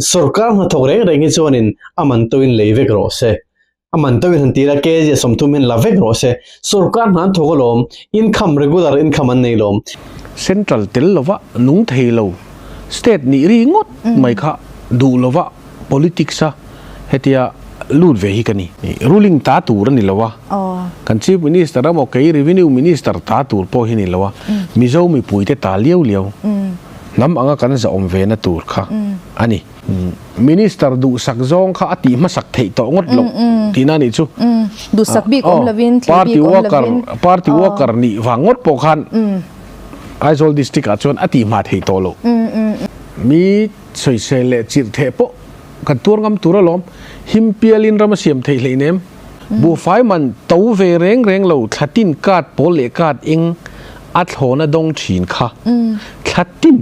Sorkar hnathawk reng reng hi chuanin a man tawhin lei vek rawh se. A man tawhin han tira kg 30 hian la vek rawh se. Sorkar hna an thawk alawm, income regular income an nei lawm. Central tel lova nung thei lo state nih ri ngawt mai kha duh lova politics a hetia lut ve hi ka ni. Ruling ta tur a ni lo a, kan Chief Minister emaw kei Revenue Minister ta tur pawh hi ni lo a, Mizo mipuite ta liau liau hnam anga kan zahawm ve na tur kha a ni. Minister duhsak zawng kha a tih hmasak theih tawh ngawt loh tihna a nih chu. Duhsak bik awm lovin, thli bik awm lovin. Party worker nih vang ngawt pawh khan Aizawl district ah chuan a tih hma theih tawh loh. Mi sawisel leh chirh theh pawh kan tuar ngam tur alawm. Him pialin ram a siam theih hleinem. Buhfai man to ve reng reng lo thlatin card pawl leh card eng a thlawna dawng thin kha. Thlatin.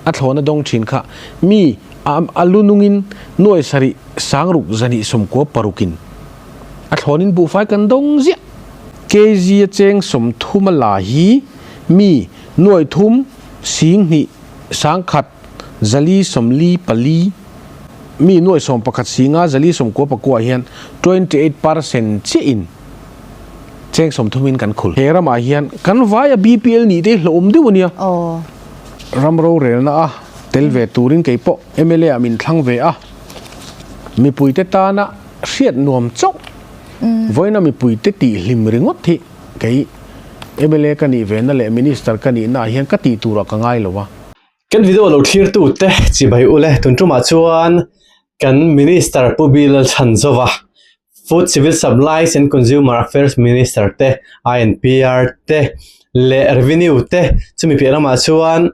A thlawna dawng thin kha mi a lu nungin nuai sarih sangruk zahnih sawmkua parukin a thlawnin buhfai kan dawng ziah. Kg a cheng 30 a la hi mi nuai thum sing hnih sangkhat zali sawmli pali mi nuai sawm pakhat singa zali sawmkua pakua hian 28% chiahin cheng 30 in kan khul. He ramah hian kan vaia BPL nih te hi hlauhawm deuh a nia. Ram rorelna a tel ve turin kei pawh mla ah min thlang ve a, mipuite tana hriat nuam chauh vawiina mipuite tih hlim ringawt hi kei mla ka nih vena leh minister ka nihna ah hian ka tih turah ka ngai lo a. Kan video lo thlirtute chibai ule tun tumah chuan kan minister Pu Bilal Chhanzova Food, Civil Supplies and Consumer Affairs Minister te, INPR te leh Revenue te chumi piah lamah chuan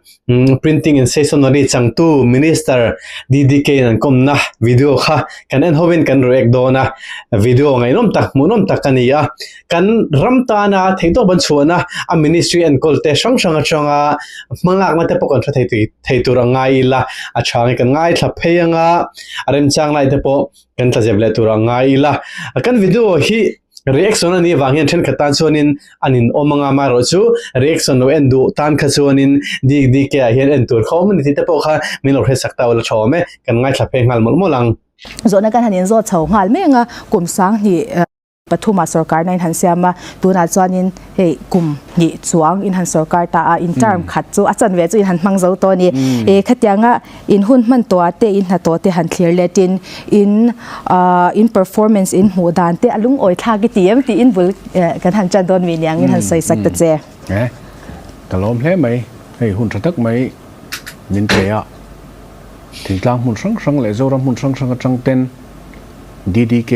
Printing and Stationery changtu Minister DDK in an kawmna video kha kan en hovin kan react dawn a, video ngaihnawm tak hmuhnawm tak a ni a, kan ram tana theihtawp an chhuahna a Ministry enkawl te hrang hrang atanga hmalakna te pawh kan hre thei thei tur a ngai ila a tha nge kan ngaithla phei anga a remchang lai te pawh Kan tlazep leh tur a ngai ila. Kan video hi reaction a nih avang hian thenkhat tan chuanin an in awm anga amaherawhchu reaction lo en duh tan kha chuanin DDK ah hian en tur kha awm a ni tih te pawh kha min lo hresak ta ula tha awm e, kan ngaithla phei nghal mawlh mawlh ang. Zawhna kan han inzawt chho nghal mek a, kum 2000 Pathuma sorkarna in han siam a, tunah chuanin hei kum hnih chuang in han sorkar ta a, in term khat chu a chanve chu in han hmang zo tawh a ni. E khatianga in hun hman tawh ah te in hnathawh te han thlir letin in in performance in hmuh dan te a lungawi thlak i ti em tiin bul kan han chan dawn mi niang in han sawi sak ta che. E ka lawm hle mai, hei hun tha tak mai min pe a, thingtlang hmun hrang hrang leh Zoram hmun hrang hrang atang ten DDK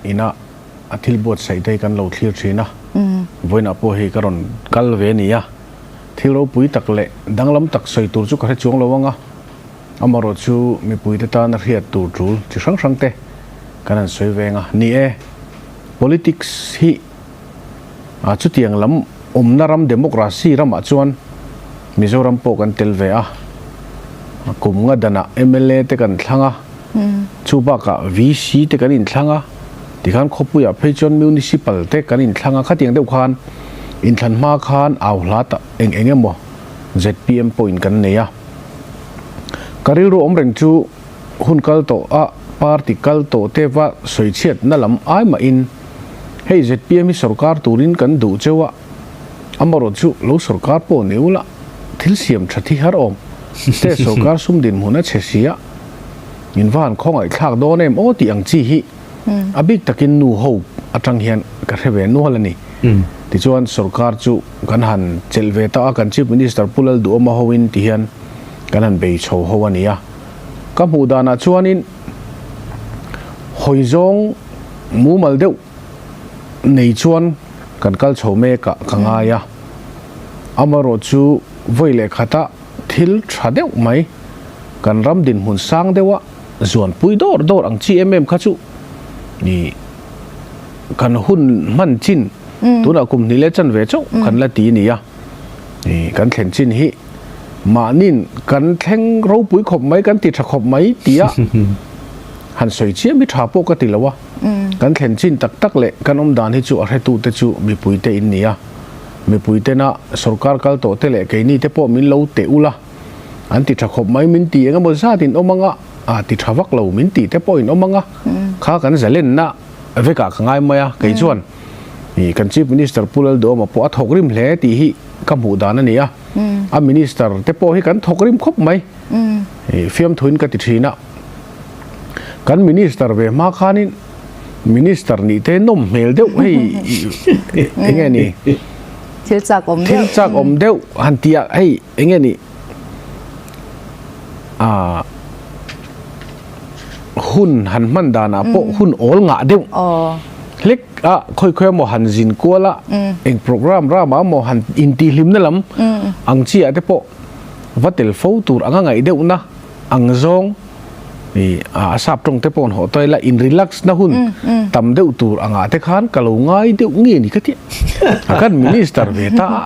ina a thil buatsaih te hi kan lo thlir thin a, vawiinah pawh hei ka rawn kal ve a ni a, thil ropui tak leh danglam tak sawi tur chu ka hre chuang lo ang a, amaherawh chu mipuite tana hriat tur tul chi hrang hrang te kan han sawi veng a ni e. Politics hi chutiang lam awmna ram democracy ramah chuan Mizoram pawh kan tel ve a, kum nga danah mla te kan thlang a, chu bakah VC te kan inthlang a, tikhan khawpuiah phei chuan municipal te kan inthlang a, khatiang deuh khan inthlan hma khan au hla ta eng eng emaw zpm pawhin kan nei a. Ka rilru awm reng chu hun kal tawh a party kal tawh te va sawichhiatna lam ai mahin hei zpm hi sorkar turin kan duh cheu a, Amarawh chu lo sorkar pawh ni ula thil siam tha thi har awm te sorkar sum dinhmun a chhe si a, min va han khawngaih thlak dawn em aw tih ang chi hi a bik takin nu ho atang hian ka hre ve nual a ni. Tichuan sorkar chu kan han chelh ve ta a, kan Chief Minister Pu Lalduhawma hoin ti hian kan han bei chho ho a ni a. Ka hmuh danah chuanin hawi zawng mumal deuh nei chuan kan kal chho mek ah ka ngai a, amaherawh chu vawi leh khata thil tha deuh mai kan ram dinhmun sang deuha zuanpui dawr dawr ang chi em em kha chu ni kan hun hman chin tunah kum hnih leh chanve chauh kan la ti a ni a, kan thlen chin hi mahnin kan thleng ropui khawp mai kan ti tha khawp mai tia han sawi chiam hi tha pawh ka ti lo a. Kan thlen chin tak tak leh kan awm dan hi chu a hretute chu mipuite in ni a. Mipuitena sorkar kal tawh te leh keini te pawh min lo teh ula an ti tha khawp mai min ti eng emaw zat in awm anga a ti tha vak lo min tih te pawh in awm ang a, kha kan zalenna vekah ka ngai mai a, kei chuan ih kan Chief Minister Pu Lalduhawma pawh a thawk rim hle tih hi ka hmuh dan a ni a, a Minister te pawh hi kan thawk rim khawp mai, ih fiamthuin ka ti thin a, kan Minister ve hma khanin Minister nih te nawm hmel deuh hei eng nge ni? Thil chak awm deuh. Thil chak awm deuh han tih ah hei eng nge ni ah hun han hman dan ah pawh hun awl ngah deuh hlek a khawi khawi emaw han zin kual a eng program ram ah emaw han intihhlim na lam ang chi ah te pawh va tel fo tur anga ngaih deuh na ang zawng i a sap tawng te pawh an hawh tawi la in relax na hun tam deuh tur angah te khan ka lo ngai deuh nge ni ka ti a kan minister ve ta a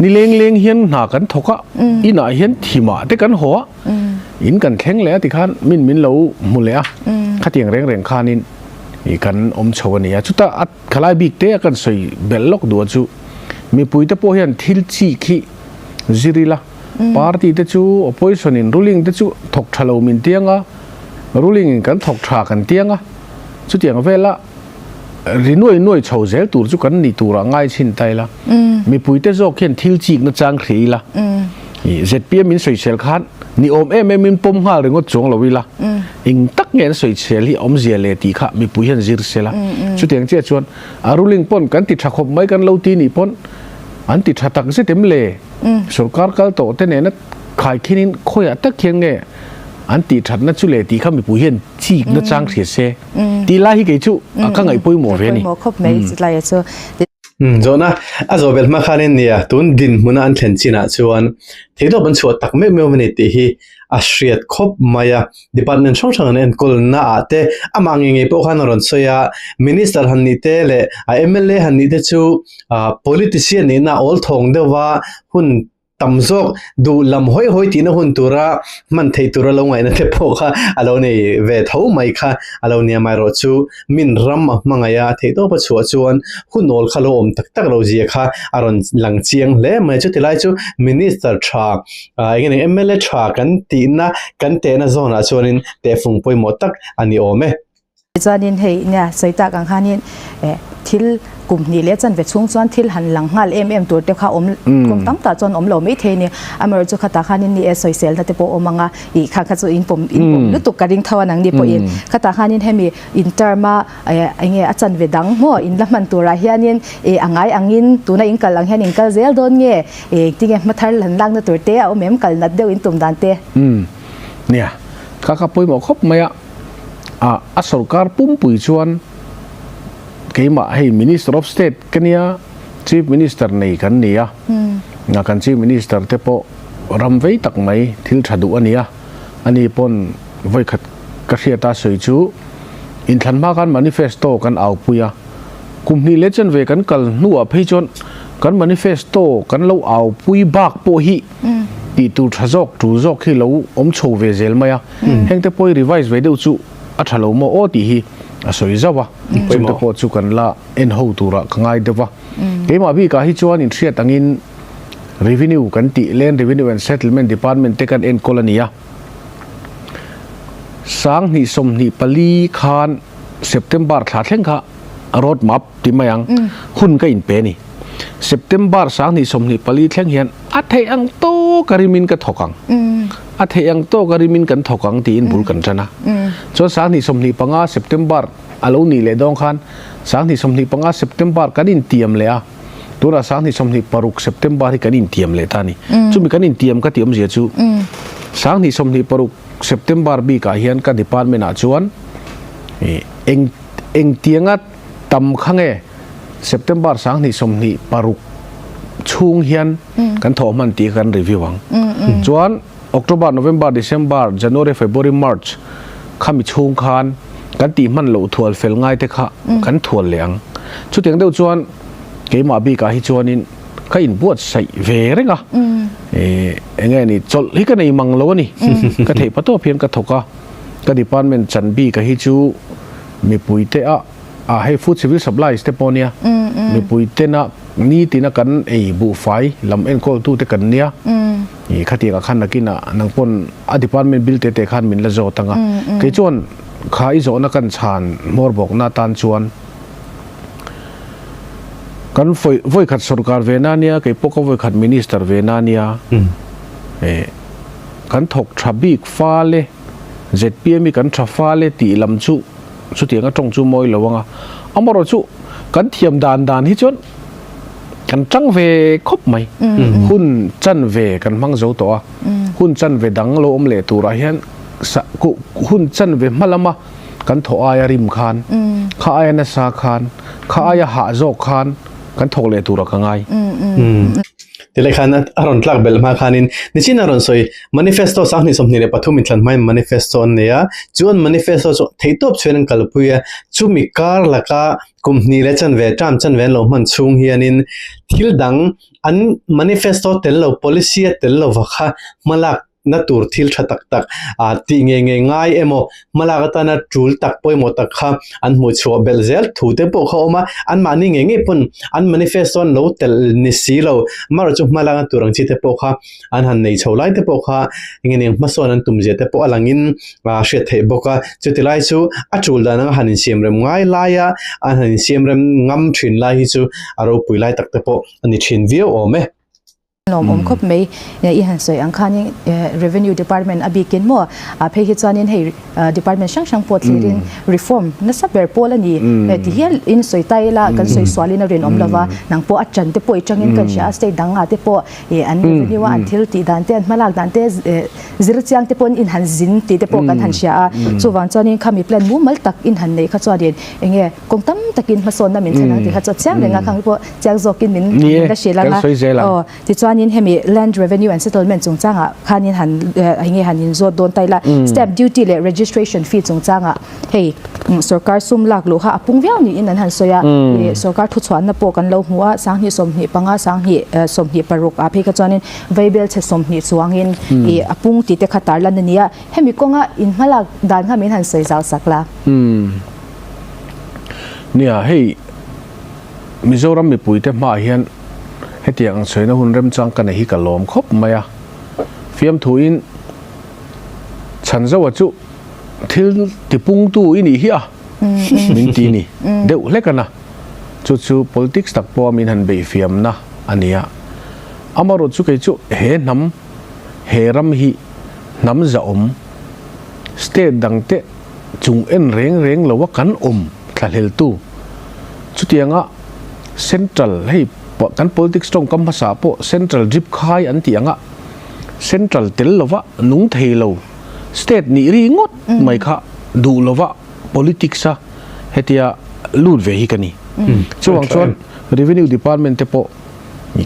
ni leng leng hian hna kan thawk a inah hian thimah te kan haw a in kan thleng leh a tikhan min min lo hmu leh a khatiang reng reng khanin i kan awm chho a ni a chuta a khalai bik te a kan sawi belh lawk duh a chu mipui te pawh hian thil chik hi zir ila. Party te chu opposition in ruling te chu thawk tha lo min tiang a, ruling in kan thawk tha kan tiang a, chutiang vela ri nuai nuai chho zel tur chu kan ni turah ngai chhin ta ila, mipui te zawk hian thil chik na chang hria ila, zpm in sawisel khan ni awm em em in pawm nghal ringawt chuang lo ila, eng tak nge an sawisel hi awmzia le tih kha mipui hian zir sela, chutiang chiah chuan a ruling pawn kan ti tha khawp mai kan lo ti nih pawn an ti tha tak zet em le? Sorkar kal tawh te nena khaikhin in khawiah tak hian nge an tih thatna chu le tih kha mipui hian chik na chang hria se tih lai hi kei chu ka ngaih pawimawh ve a ni. Pawimawh khawp mai chitlai a chu. Zawhna a zawh belh hma khanin nia tun dinhmuna an thlen chinah chuan theihtawp an chhuah tak meuh meuh a ni tih hi a hriat khawp mai a. Department hrang hrang an enkawl naah te amah ngei ngei pawh khan a rawn sawi a, Minister han nih te leh a mla han nih te chu ah politician nihna awl thawng deuh a hun tam zawk duh lam hawi hawi tihna hun tura hman theih tura lo ngaihna te pawh kha a lo nei ve tho mai kha a lo nia amaherawh chu min ram a hmangaih a theihtawp a chhuah chuan hun awl kha lo awm tak tak lo zia kha a rawn lang chiang hle mai chuti lai chu Minister tha ah eng nge mla tha kan tihna kan tehna zawnah chuanin tehfung pawimawh tak a ni awm e. Chuanin hei nia sawi tak ang khanin eh thil kum hnih leh chanve chhung chuan thil han lang nghal em em tur te kha awm kum tam tak chuan awm lo mai thei a ni. Amaherawhchu chu khatah khanin ni e sawiselna te pawh awm ang a, ih kha kha chu in pawm in pawm lutuk ka ring tho a nangni pawhin. Khatah khanin hemi in term a eh eng nge a chanve dang maw in la hman turah hianin eh a ngai angin tuna in kal ang hian in kal zel dawn nge eh tinge hma thar han lakna tur te a awm em kal nat deuh in tum dan te. Nia kha kha pawimawh khawp mai a. Ah a sorkar pumpui chuan keimah hei Minister of State ka nia, Chief Minister nei kan ni a, ah kan Chief Minister te pawh ram vei tak mai thil tha duh a ni a, ani pawn vawikhat ka hriat a sawi chu inthlan hma khan manifesto kan aupui a, kum hnih leh chanve kan kal hnuah phei chuan kan manifesto kan lo aupui bak pawh hi Tih tur tha zawk, tul zawk hi lo awm chho ve zel mai a, hengte pawh hi revise ve deuh chu a tha lo maw aw tih hi a sawi zauh a, chungte pawh chu kan la en ho turah ka ngai deuh a. Keimah bikah hi chuan inhriat angin Revenue kan tih Land Revenue and Settlement Department te kan enkawl a ni a, 2024 khan September thla thleng kha road map ti mai ang, hun ka inpe a ni. September 2024 thleng hian a theih ang tawk a rimin ka thawk ang, a theih ang tawk a rimin kan thawk ang tiin bul kan tan a. Chuan 2025 September a lo nih leh dawn khan 2025 September kan intiam leh a, tunah 2026 September hi kan intiam leh ta a ni. Chumi kan intiam ka tih awmzia chu 2026 September bikah hian ka department ah chuan eng engtianga tam kha nge September 2026 chhung hian kan thawh hman tih kan review ang. Chuan October, November, December, January, February, March khami chhung khan kan tih hman loh thual fel ngai te kha kan thual leh ang. Chutiang deuh chuan keimah bikah hi chuanin ka inbuatsaih ve reng a, eng nge ni chawlh hi ka nei mang lo a ni. Ka theih patawp hian ka thawk a, ka department chan bika hi chu mipui te a, ah hei food civil supplies te pawh nia, mipui tena. Nitina kan ei buhfai lam enkawltute kan nia. I khatiang ah khan nakinah nang pawn a department bill te te khan min la zawt ang a. Kei chuan kha i zawhna kan chhan hmawr bawkna atan chuan kan vawikhat sorkar ve na nia, kei pawh ka vawikhat minister ve na nia. Kan thawk tha bik fal e, zpm hi kan tha fal e tih lam chu chutiang a tawng chu mawi lo ang a. Amaherawhchu kan thiam dan dan hi chuan kan tang ve khawp mai. Hun chan ve kan hmang zo tawh a, hun chan ve dang lo awm leh turah hian hun chan ve hma lama kan thawh aia rim khan, kha aia nasa khan, kha aia hah zawk khan kan thawk leh turah ka ngai. Tilai khan a rawn tlak belh hma khanin nichin a rawn sawi manifesto 2023 inthlan hmain manifesto an nei a, chu an manifesto chu theihtawp chhuin an kalpui a, chumi kar laka kum hnih leh chanve term chanve an lo hman chhung hianin thil dang an manifesto tel lo policy a tel lova kha hmalak na tur thil tha tak tak ah tih ngei ngei ngai emaw hmalak atana tul tak pawimawh tak kha an hmuh chhuah belh zel thu te pawh kha a awm a, anmahni ngei ngei pawn an manifesto an lo telh ni si lo amaherawhchu chu hmalak na tur ang chi te pawh kha an han nei chho lai te pawh kha eng nge hmasawn an tum zia te pawh a langin ah hriat theih bawk a, chuti lai chu a tul dan anga han insiam rem ngai lai a an han insiam rem ngam thin lai hi chu a ropui lai tak te pawh a ni thin viau awm e. Lawmawm khawp mai i han sawi ang khanin Revenue Department a bikin maw a phei hi chuanin hei department hrang hrang pawh thlirin reform nasa ber pawl a ni ti hial in sawi ta ila kan sawi sualin a rinawm lova nang pawh a ṭan te pawh i ṭangin kan hria a state dangah te pawh an revenue a an thil tih dan te an hmalak dan te zir chiang te pawhin in han zin tih te pawh kan han hria a chuvang chuanin khami plan mumal tak in han neih kha chuanin enge kawng tam takin hmasawnna min thlen ang tih kha chu a chiang reng a khang pawh Chiang zawkin min la hrilh ang a. Aw, tichuanin hemi Land Revenue and Settlement chungchangah khanin han enge han inzawt dawn ta ila, stamp duty leh registration fee chungchangah hei sorkar sum lak luh kha a pung viau niin an han sawi a, ih sorkar thuchhuahna pawh kan lo hmu a, 2025, 2026 ah phei kha chuanin vaibel chhe 20 chuangin ih a pung tih te kha tarlan a ni a, hemi kawnga inhmalak dan kha min han sawi zau sak la. Nia, hei. Mizoram mipuite hmaah hian hetiang ang chhuaina hun remchang ka nei hi ka lawm khawp mai a. Fiamthuin Chhanzoa chu thil tipungtu i nih hi a min ti ni deuh hlek a na. Chu chu politics tak pawha min han beihfiamna a ni a. Amaherawhchu kei chu he hnam, he ram hi hnam zahawm, state dangte chung en reng reng loa kan awm thlahleltu. Chutianga Central hei kan politics tawngkam hmasa pawh Central drip khai an tih anga Central tel lova nung thei lo state nih ri ngawt mai kha duh lova politics a hetia lut ve hi ka ni. Chuvang chuan Revenue Department te pawh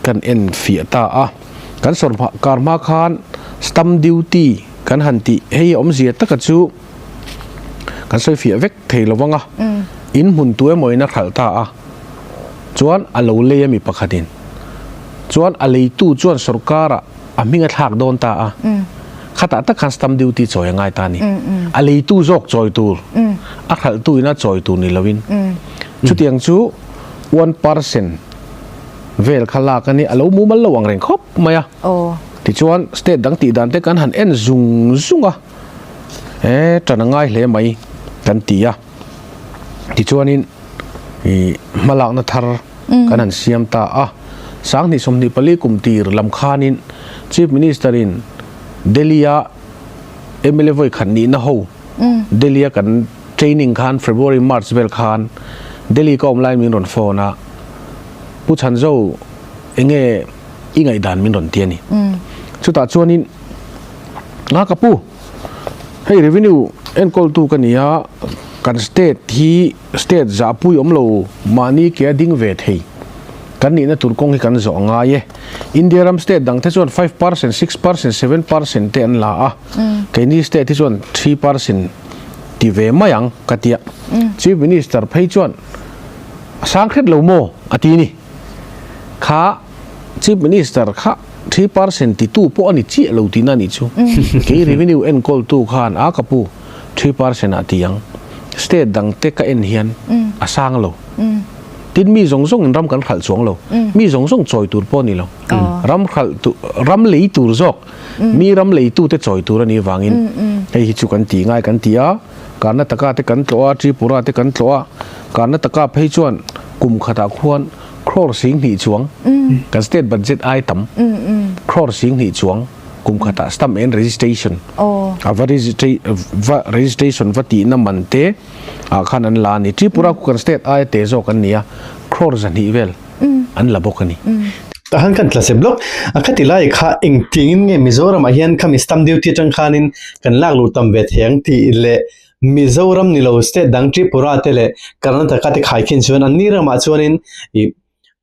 kan en fiah ta a, kan sawrkar hma khan stamp duty kan han tih hei awmzia taka chu kan sawi fiah vek thei lo vang a, in hmun tu emaw in a hralh ta a, chuan a lo lei a mi pakhat in, chuan a leitu chuan sorkar ah a hming a thlak dawn ta a, khatah tak khan stamp duty chawi a ngai ta a ni, a leitu zawk chawi tur, a hralh tu in a chawi tur ni lo in, chutiang chu 1% vel kha lak a ni, a lo mumal lo ang reng khawp mai a, tichuan state dang tih dan te kan han en zung zung a. He tan a ngai hle mai kan ti a, tichuanin ih hmalakna thar kan han siam ta a, 2024 kum tir lam khanin Chief Minister in Delhi a mla vawi khat nihna ho Delhi a kan training khan February March vel khan Delhi ka awm laiin min rawn phone a, Pu Chhanzo enge i ngaihdan min rawn ti a ni. Chutah chuanin. Nga ka pu, hei revenue enkawltu ka ni a, kan state hi state zahpui awm lo mahni ke a ding ve thei kan nihna tur kawng hi kan zawh a ngai e. India ram state dang te chuan 5%, 6%, 7% te an la a, keini state hi chuan 3% ti ve mai ang ka tia. Chief Minister phei chuan a sang hret lo maw a ti ni. Kha Chief Minister kha 3% titu pawh a ni chiah lo tihna a nih chu. Kei revenue enkawltu khan a ka pu 3% ah ti ang. State dangte ka en hian a sang lo. Tin mi zawng zawngin ram kan hralh chuang lo. Mi zawng zawng chawi tur pawh a ni lo. Ram hralh tu ram lei tur zawk mi ram leitute chawi tur a nih vangin hei hi chu kan tih ngai kan ti a. Karnataka te kan tlawh a, Tripura te kan tlawh a. Karnataka phei chuan kum khatah khuan crore 20 chuang kan state budget ai tam crore 20 chuang kum khatah stamp and registration a va va registration va tihna man te ah khan an la a ni. Tripura khu kan state aia te zawk an ni a, crore 200 vel an la bawk a ni. Tah khan kan tla sep lawk a, khati lai kha engtiangin nge Mizoramah hian khami stamp duty atang khanin kan lak luh tam ve thei ang tih leh Mizoram ni lo state dang Tripura te leh Karnataka te khaikhin chuan anni ramah chuanin ih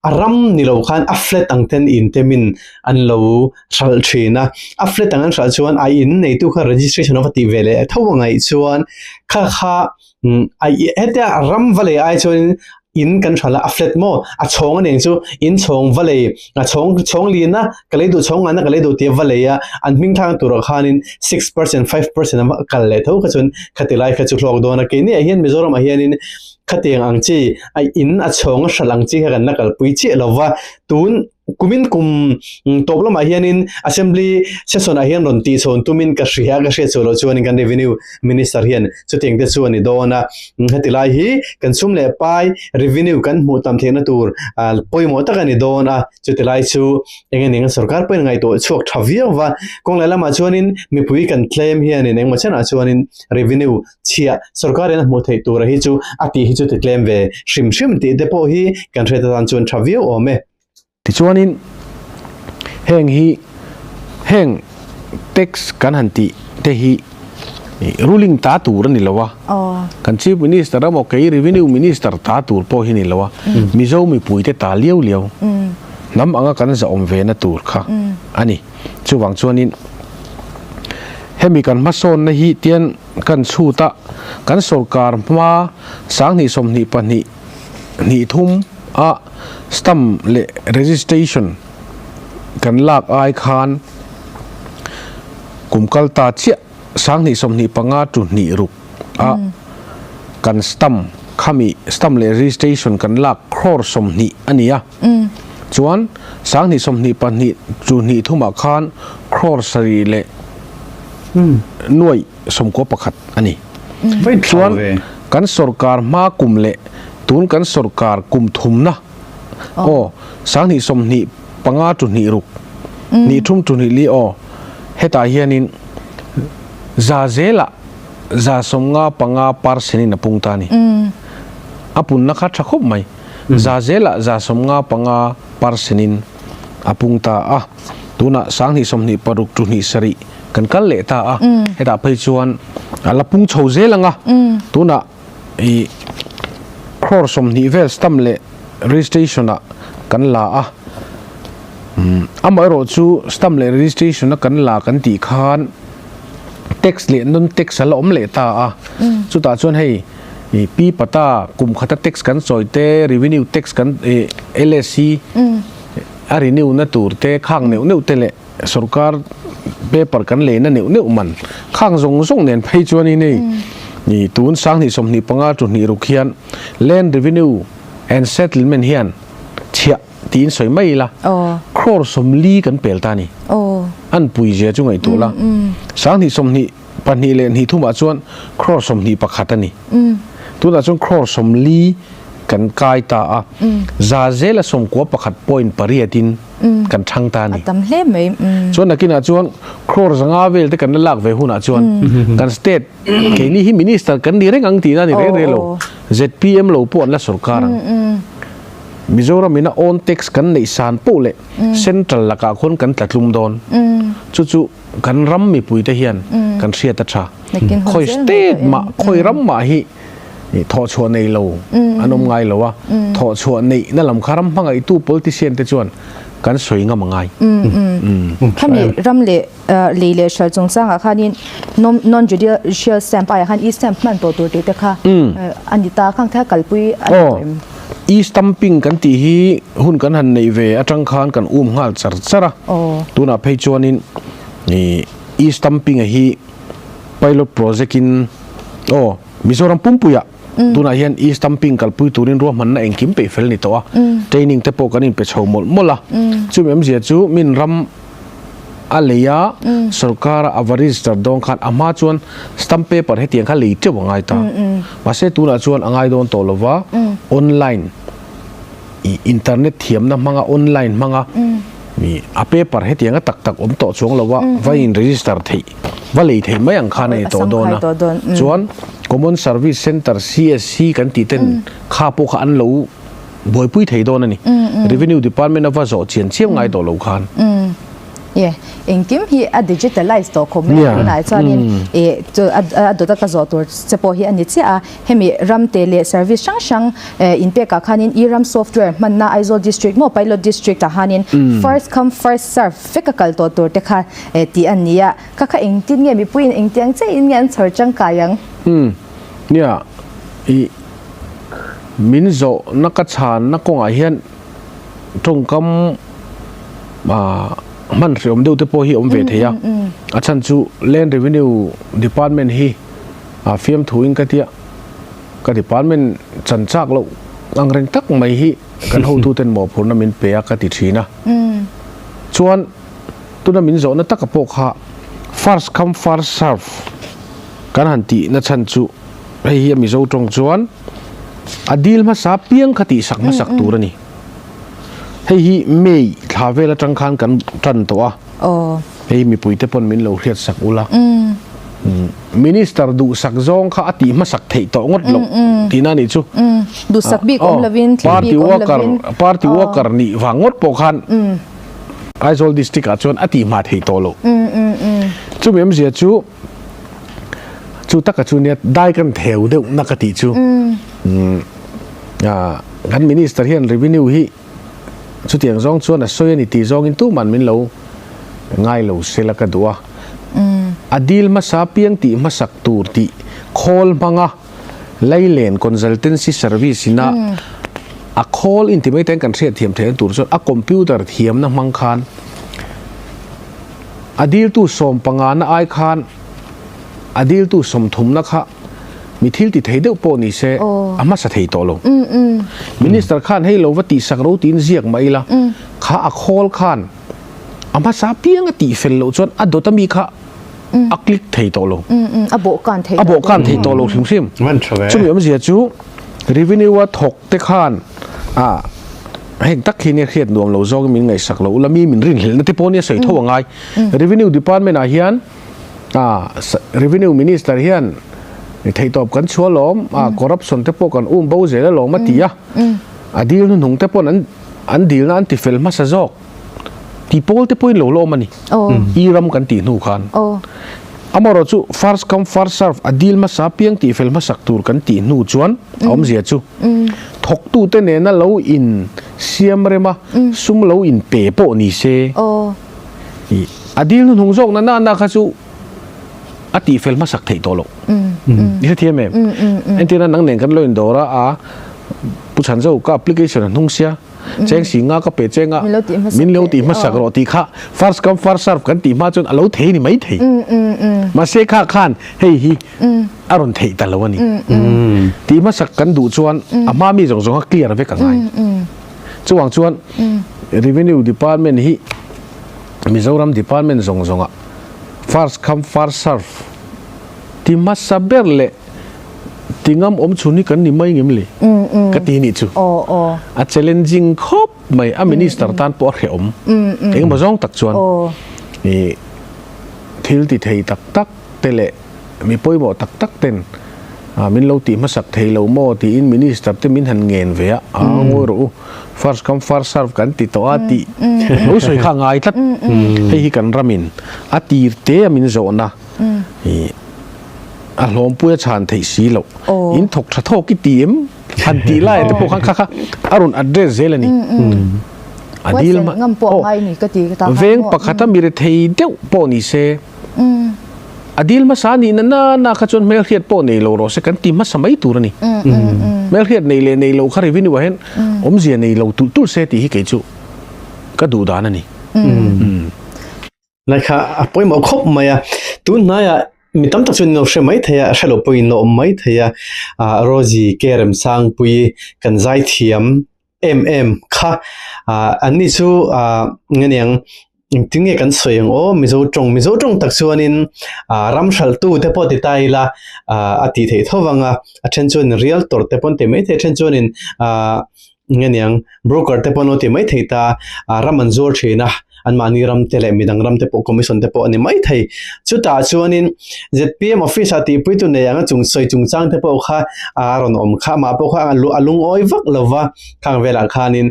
A ram ni lo khan a flat ang ten in te min an lo hralh thin a, a flat ang an hralh chuan a in neitu kha registration a va tih ve leh tho a ngaih chuan kha kha a hetia a ram va lei ai chuan in kan hralh a, a flat maw a chhawng a nih ang chu in chhawng va lei a chhawng chhawng lin a ka lei duh chhawng ngan a ka lei duh tih a va lei a an hming thlak na turah khanin 6% 5% a kal leh tho kha chuan khati lai kha chu hlawk dawn a keini ah hian Mizoram ah hianin Khatiang ang chi, a in a chhawng a hralh ang chi kha kan la kalpui chiah lo va, tun kumin kum tawp lamah hianin Assembly session ah hian rawn tihchhawn tumin ka hria, ka hriat chhuah loh chuanin kan Revenue Minister hian chutiang te chu a ni dawn a, heti lai hi kan sum leh pai revenue kan hmuh tam theihna tur pawimawh tak a ni dawn a, chuti lai chu eng eng sorkar pawhin ngaihtuah chhuak tha viau va, kawng leh lamah chuanin mipui kan tlem hianin engmaw chenah chuanin revenue chhiah sorkarin a hmuh theih tura hi chu a tih hi chu ti tlem ve hrim hrim tih te pawh hi kan hriat atan chuan tha viau awm e. Tichuanin heng hi heng tax kan han tih te hi ruling ta tur a ni lo a, kan Chief Minister emaw kei Revenue Minister ta tur pawh hi ni lo a, Mizo mipuite ta liau liau hnam anga kan zahawm ve na tur kha a ni. Chuvang chuanin hemi kan hmasawnna hi tian kan chhut a, kan sorkar hma 2022 hnih thum a stamp leh registration kan lak ai khan kum kal ta chiah 2025 tu hnih ruk a kan stamp khami stamp leh registration kan lak crore 20 a ni a. Chuan 2022 chu hnih thumah khan crore 7 leh nuaih 91 a ni. Chuan kan sorkar hma kum leh tun kan sorkar kum thumna aw 2025 chu hnih ruk hnih thum chu hnih li aw hetah hianin za zelah 55% in a pung ta a ni. A punna kha tha khawp mai. Za zelah 55 percent-in a pung ta a, tunah 2026 tu hnih sarih kan kal leh ta a, hetah phei chuan a la pung chho zel ang a, tunah ih crore 20 vel stamp leh registration-ah kan la a, amaherawh chu stamp leh registration-a kan la kan tih khan tax leh non-tax a la awm leh ta a, chutah chuan hei. Pi Pata kum khata tax kan sawi te, revenue tax kan LSC a renew na tur te khang neuh neuh te leh sorkar paper kan lei na neuh neuh man khang zawng zawng nen phei chuanin hei tun 2025 tu hnih ruk hian Land Revenue and Settlement hian chhiah tiin sawi mai ila crore 40 kan pel ta a ni. An pui zia chu ngaihtuah la 2020 Pahnih leh hnih thumah chuan crore 21 a ni. Tunah chuan crore 40 kan kai ta a, za zela 91 point pariatin kan thang ta a ni. A tam hle mai. Chuan nakinah chuan crore 500 vel te kan la lak ve hunah chuan kan state keini hi minister kan ni reng ang tihna a ni reng reng lo. ZPM lo pawh an la sorkar ang. Mizoram ina own tax kan neih san poh leh central lakah khawn kan tla tlum dawn. Chu chu kan ram mipuite hian kan hriat a tha. Khawi state mah, khawi ram mah hi thawhchhuah nei lo an awm ngai lo a, thawhchhuah neihna lam kha ram hmangaihtu politician te chuan kan sawi ngam a ngai. Khami ram leh lei leh hral chungchangah khanin non-judicial stamp aiah khan e-stamp hman tawh tur tih te kha a ni ta, khang kha kalpui a ni tawh em? E-stamping kan tih hi hun kan han neih ve atang khan kan um nghal char char a, tunah phei chuanin e-stamping a hi pilot project in aw Mizoram pumpuiah. Tunah hian e-stamping kalpui turin ruahmanna engkim peih fel ni tawh a, training te pawh kan inpe chho mawlh mawlh a. Chumi awmzia chu min ram a lei a, sorkara a va register dawn khan a hma chuan stamp paper hetiang kha lei teuh a ngai ta. Mahse tunah chuan a ngai dawn tawh lova, online ih internet thiamna hmanga online hmanga ih a paper hetianga tak tak awm tawh chuang lova va in register theih va lei theih mai ang khan a ni tawh dawn a. Chuan Common Service Centre, CSC, kan tih ten kha pawh kha an lo buaipui thei dawn a ni. Revenue Department a va zawh chian chiam ngai tawh lo khan. Ye, engkim hi a digitalize tawh khawp mai a tunah chuanin ih chu a dawt a ka zawh tur che pawh hi a ni chiah a. Hemi ramte leh service hrang hrang inpekah khanin e-ram software hmanna Aizawl District maw Pilot District ah khanin first come first serve vek a kal tawh tur te kha tih a ni a. Kha kha engtin nge mipuiin engtiang chiahin nge an chhawr tangkai ang? Umm, nia, ih min zawhna ka chhanna kawngah hian tawngkam hman hreawm deuh te pawh hi a awm ve thei a, a chhan chu Land Revenue Department hi fiamthuin ka tia ka department chan chak loh ang reng tak mai hi kan hotuten mawhphurhna min pe a ka ti thin a, chuan tuna min zawhna taka pawh kha first come first serve kan han tihna chhan chu hei hi a Mizo tawng chuan a dil hmasa piang kha tihsak hmasak tur a ni. Hei hi May thla vel atang khan kan tan tawh a, hei mipuite pawn min lo hriat sak ula. Minister duhsak zawng kha a tih hmasak theih tawh ngawt loh tihna a nih chu. Duhsak bik awm lovin, thil bik awm lovin. Party worker nih vang ngawt pawh khan Aizawl district ah chuan a tih hma theih tawh loh. Chumi awmzia chu chu taka chu nia dai kan theu deuh na ka tih chu. Kan minister hian revenue hi chutiang zawng chuan a sawi a ni tih zawngin tuman min lo ngai lo sela ka duh a. A dil hmasa piang tih hmasak tur tih khawl hmanga Lailen Consultancy Service ina a khawl inti mai ten kan hriat thiam theihna tur chuan a computer thiamna hmang khan a diltu sawmpangana ai khan a diltu sawmthumna kha mi thil ti thei deuh pawh ni se a hmasa thei tawh lo. Minister khan hei lo va tihsak ro tiin ziak mah ila kha a khawl khan a hmasa piang a tih fel loh chuan a dawt ami kha a click thei tawh lo. A bawhkan thei A bawhkan thei tawh lo hrim hrim. Chumi awmzia chu revenue a thawk te khan a heng tak hi nia hriat nuam lo zawngin min ngaihsak lo ula mi min rinhlelhna te pawh nia sawi tho a ngai. Revenue department ah hian A Revenue Minister hian theihtawp kan chhuah alawm, a corruption te pawh kan um bo zel alawm a ti a. A dil hnuhnung te pawn an an dilna an ti fel hmasa zawk. Ti pawl te pawhin lo lawm a ni. I ram kan tih hnu khan. Amaherawh chu first come first serve a dil hmasa piang tih fel hmasak tur kan tih hnu chuan a awmzia chu thawktute nena lo in siam rema sum lo in pe pawh ni se. A dil hnuhnung zawk na na kha chu a tih fel hmasak theih tawh loh. I hrethiam em? Entirna nang nen kan lo indawr a, a Pu Chhanzo ka application a hnung sia, cheng si nga ka pe cheng a, min lo tih hmasak rawh tih kha first come first serve kan tih hma chuan a lo thei ni mai thei. Mahse kha khan hei hi a rawn theih ta lo a ni. Tih hmasak kan duh chuan a hma mi zawng zawng a clear vek a ngai. Chuvang chuan Revenue Department hi Mizoram Department zawng zawngah first come first serve ti hmasa ber leh ti ngam awm chhun hi kan ni mai ngem le ka ti nih chu. A challenging khawp mai a minister tan pawh a hrehawm engemaw zawng tak chuan thil ti thei tak tak te leh Mi pawimawh tak tak ten min lo tih hmasak thei lo maw tiin Minister te min han ngen ve a, a ngawi rawh u, first come first serve kan ti tawh a tih lo sawi kha a ngai tlat. Hei hi kan ramin a tir te a min zawhna hi a hlawmpui a chhan theih si loh. In thawk tha thawk i ti em? Han tih lai te pawh khan kha kha a rawn address zel a ni. A dil veng pakhata mi rethei deuh pawh ni se. A dil hmasa nih na na na kha chuan hmelhriat pawh nei lo rawh se kan ti hmasa mai tur a ni. Hmelhriat nei leh nei lo kha revenue ah hian awmzia nei lo tulh tulh se tih hi kei chu ka duh dan a ni. Lai kha a pawimawh khawp mai a, tun hnaiah. Mi tam tak chuan in lo hre mai thei a, a hre loh pawhin in lo awm mai thei a, ah Rosie ke Remsangpui kan zaithiam em em kha ah an ni chu ah nge niang engtin nge kan sawi ang aw Mizo tawng Mizo tawng tak chuanin ah ram hralhtu te pawh ti ta ila ah a tih theih tho vang a, a then chuan realtor te pawh an ti mai thei a then chuanin ah Nge niang, broker te pawh an lo ti mai thei ta, ram an zuar thin a, anmahni ram te leh midang ram te pawh commission te pawh a ni mai thei. Chutah chuanin zpm office ah tihpuitu nei anga chung sawi chungchang te pawh kha a rawn awm kha, amah pawh kha a lungawi vak lo va, khang velah khanin